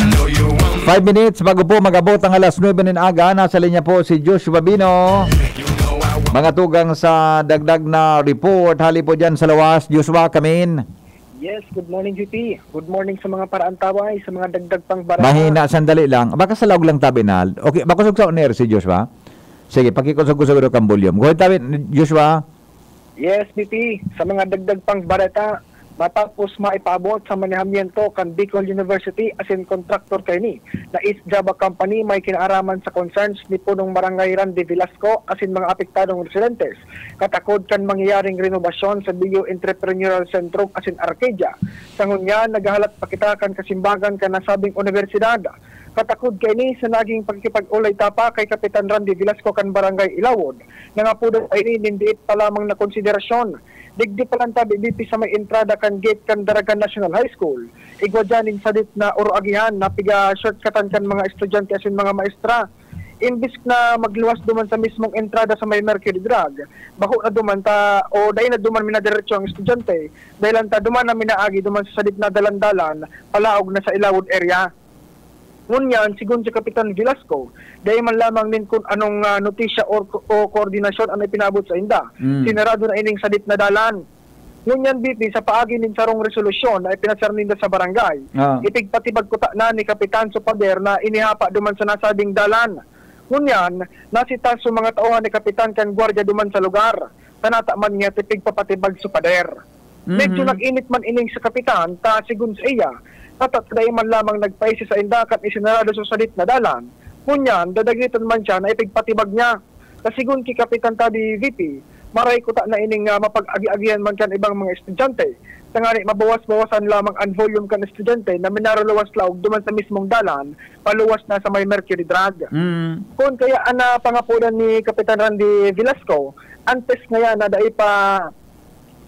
Five minutes bago po mag-abot ang alas nuebe nin aga, nasa linya po si Joshua Bino. Mga tugang sa dagdag na report, hali po dyan sa lawas, Joshua, kamin. Yes, good morning, G P. Good morning sa mga paraantaway, sa mga dagdag pang barata. Mahina, sandali lang. Baka sa laog lang tabi na. Okay, baka sugsa on air si Joshua. Sige, pakikusog-kusog daw kang volume. Go ahead, tabi, Joshua. Yes, B P, sa mga dagdag pang bareta, matapos maipaabot sa manehamiento kan Bicol University asin kontraktor kaini na East Java Company may kinaaraman sa concerns ni Punong Barangay Randy Velasco asin mga apektadong residentes, katakod kan mangyayaring renobasyon sa Bio Entrepreneurial Centro asin Arcadia. Sa ngunyan, naghahalat pa kita kan kasimbagan kan nasabing unibersidad. Katakod kaini sa naging pakikipag-olay ta pa kay Kapitan Randy Velasco kan Barangay Ilawod, nangapodan pa ini nin diit pa lamang na konsiderasyon. Digdi pa lang tabi, B P, sa may entrada kan gate kan Daragan National High School. Igwa dyan nin sadit na oroagihan na piga-shortcutan kan mga estudyante asin mga maestra. Imbis na magluwas duman sa mismong entrada sa may Mercury Drug, bako na duman ta o dai na duman minadiretso ang estudyante, dahil lang ta duman na minaagi duman sa sadit na dalan-dalan, palaog na sa Ilawod area. Ngunyan, sigon si Kapitan Velasco, dai man lamang nin kun anong, ah, notisya or ko-, o koordinasyon an ipinaabot sainda. Mm. Sinarado na ining sadit na dalan. Ngunyan, B P, sa paagi nin sarong resolusyon na ipinasar ninda sa barangay, Ah. ipigpatibag kuta na ni Kapitan sa pader na inihapa duman sa nasabing dalan. Ngunyan, nasita sa mga tauhan ni Kapitan kan gwardiya duman sa lugar. Tanata man niya tipig papatibag sa pader. Medyo Mhm. nag-init man ining sa kapitan, ta sigon sa iya, tatatday man lamang nagpaisi sa inda kan isinarado sa sadit na dalan. Ngunyan, dadagitan man siya na ipigpatibag niya. Ta sigon ki Kapitan Tabi V P, maray kuta na ining, ah, mapag-agi-agihan man kan ibang mga estudyante. Tangani mabawas-bawasan lamang an volume kan estudyante na minaruluwas laog duman sa mismong dalan, paluwas na sa may Mercury Drug. Mm. Kun kaya an, ah, pangapodan ni Kapitan Randy Velasco, antes ngaya na dai pa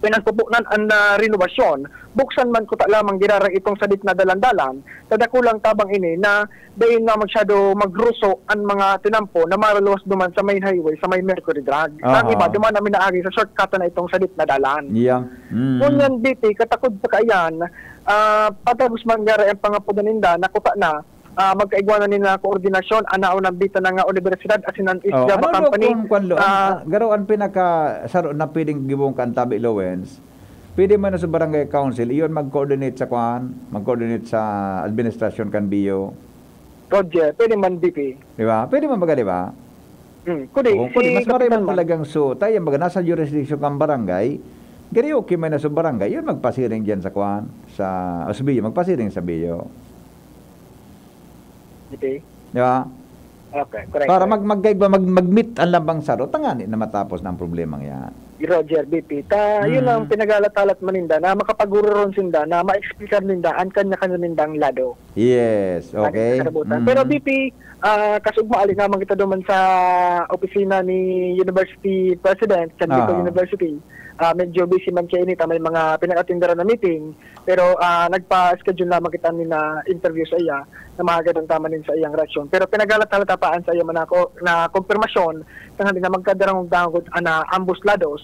pinagpupunan an, ah, renobasyon, buksan man kuta lamang giraray itong sadit na dalan-dalan, ta dakulang tabang ini na dai na masyado magruso an mga tinampo na maraluwas duman sa main highway, sa may Mercury Drag. Sa Aha. iba, duman na minaagi sa shortcut na itong sadit na dalan. Yeah. Mm. Ngunyan, B P, katakod pa kaiyan, ah, patagos man giraray ang pangapodan ninda, na kuta na, ah, magkaigwa na nin, ah, koordinasyon, an naunang bita na nga universidad, asin an East Oh, Java ano daw Company, kung kwan lo, an, ah, ah, garo an pinaka saro na pwedeng gibong kan Tabi Lowens, pwede man na sa barangay council, iyon mag-coordinate sa kwan, mag-coordinate sa administrasyon kan Bio. Roger, pwede man, B P. Di ba? Pwede man baga, di ba? Hmm, kudi, O, kung kudi, si mas maray Kapitan man man. talagang so, tayo, baga, nasa jurisdiction kang barangay, gari okay man na sa barangay, yun magpasiring dyan sa kwan, sa, o sa Bio, magpasiring sa Bio. Okay. Di ba? Okay, correct, Para correct. mag-, mag-, mag-, mag-meet ang lambang saro, tangani na matapos na ang problemang yan. Roger, B P. Ta, yun Mm. ang pinaghalat-halat man ninda, na makapagururun sinda, na ma-explicar ninda ang kanya-kanya nindang lado. Yes, Lagi okay. sa karabutan. Mm. Pero, B P, ah, kasugma, ali naman kita duman sa opisina ni University President, San Vito Aha. University. Ah, medyo busy man siya ini ta may mga pinag-atenderan na meeting, pero, ah, nagpa-schedule lamang kita nin, ah, interview sa iya na mahagad ang tama nin sa iyang reaksyon. Pero pinaghalat-halata pa an sa iya man na ko-, na kumpirmasyon, tanganing na magkadarangog-dangog an, ah, ambos lados,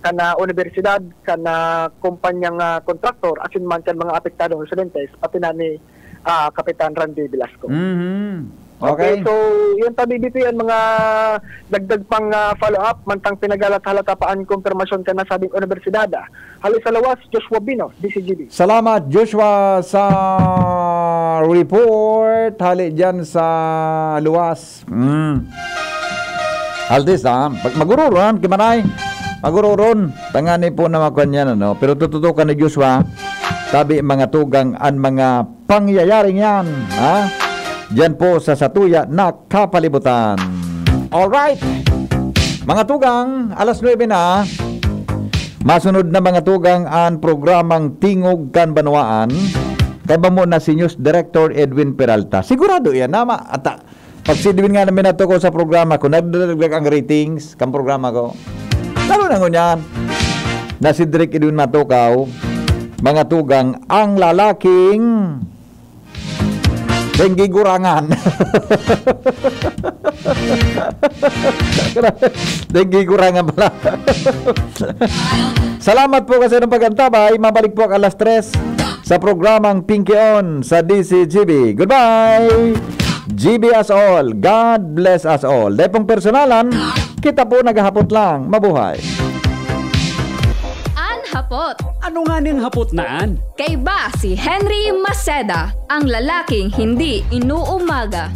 kan, ah, unibersidad, kan, ah, kumpanyang, ah, kontraktor, asin man kan mga apektadong residentes, pati na ni, ah, Kapitan Randy Velasco. Mhm. Okay, Okay. so yun, T V B P, ang mga dagdag pang, ah, follow-up, mantang pinaghalat-halata pa an kumpirmasyon kan nasabing unibersidad. Hali sa Luwas, Joshua Bino, D C G B. Salamat, Joshua, sa report. Hali dyan sa Luwas. Mm. Altis, ha? Pag magururon, kimanay. Magururon. Tangani po na makuha niyan, ano? Pero tututukan ni Joshua, tabi mga tugang an mga pangyayaring yan, ha? Diyan po sa satuya na kapalibutan. Alright. Mga tugang, alas nuebe na. Masunod na, mga tugang, an programang Tingog kan Banwaan. Kaiba mo na si News Director Edwin Peralta. Sigurado yan, nama. At, ah, pag si Edwin nga namin natukaw sa programa ko, nagdadagdag ang ratings kan programa ko. Lalo na ngunyan, na si Direk Edwin matukaw, mga tugang, ang lalaking dengue gurangan. Dengue gurangan pala. Salamat po kasi ng pag-antabay. Mabalik po ang alas tres sa programang Pinky On sa D C G B. Goodbye! G B us all. God bless us all. Dai pong personalan, kita po naghahapot lang. Mabuhay! An hapot. Ano nga ning hapot na an? Kaiba si Henry Maceda, ang lalaking hindi inuumaga.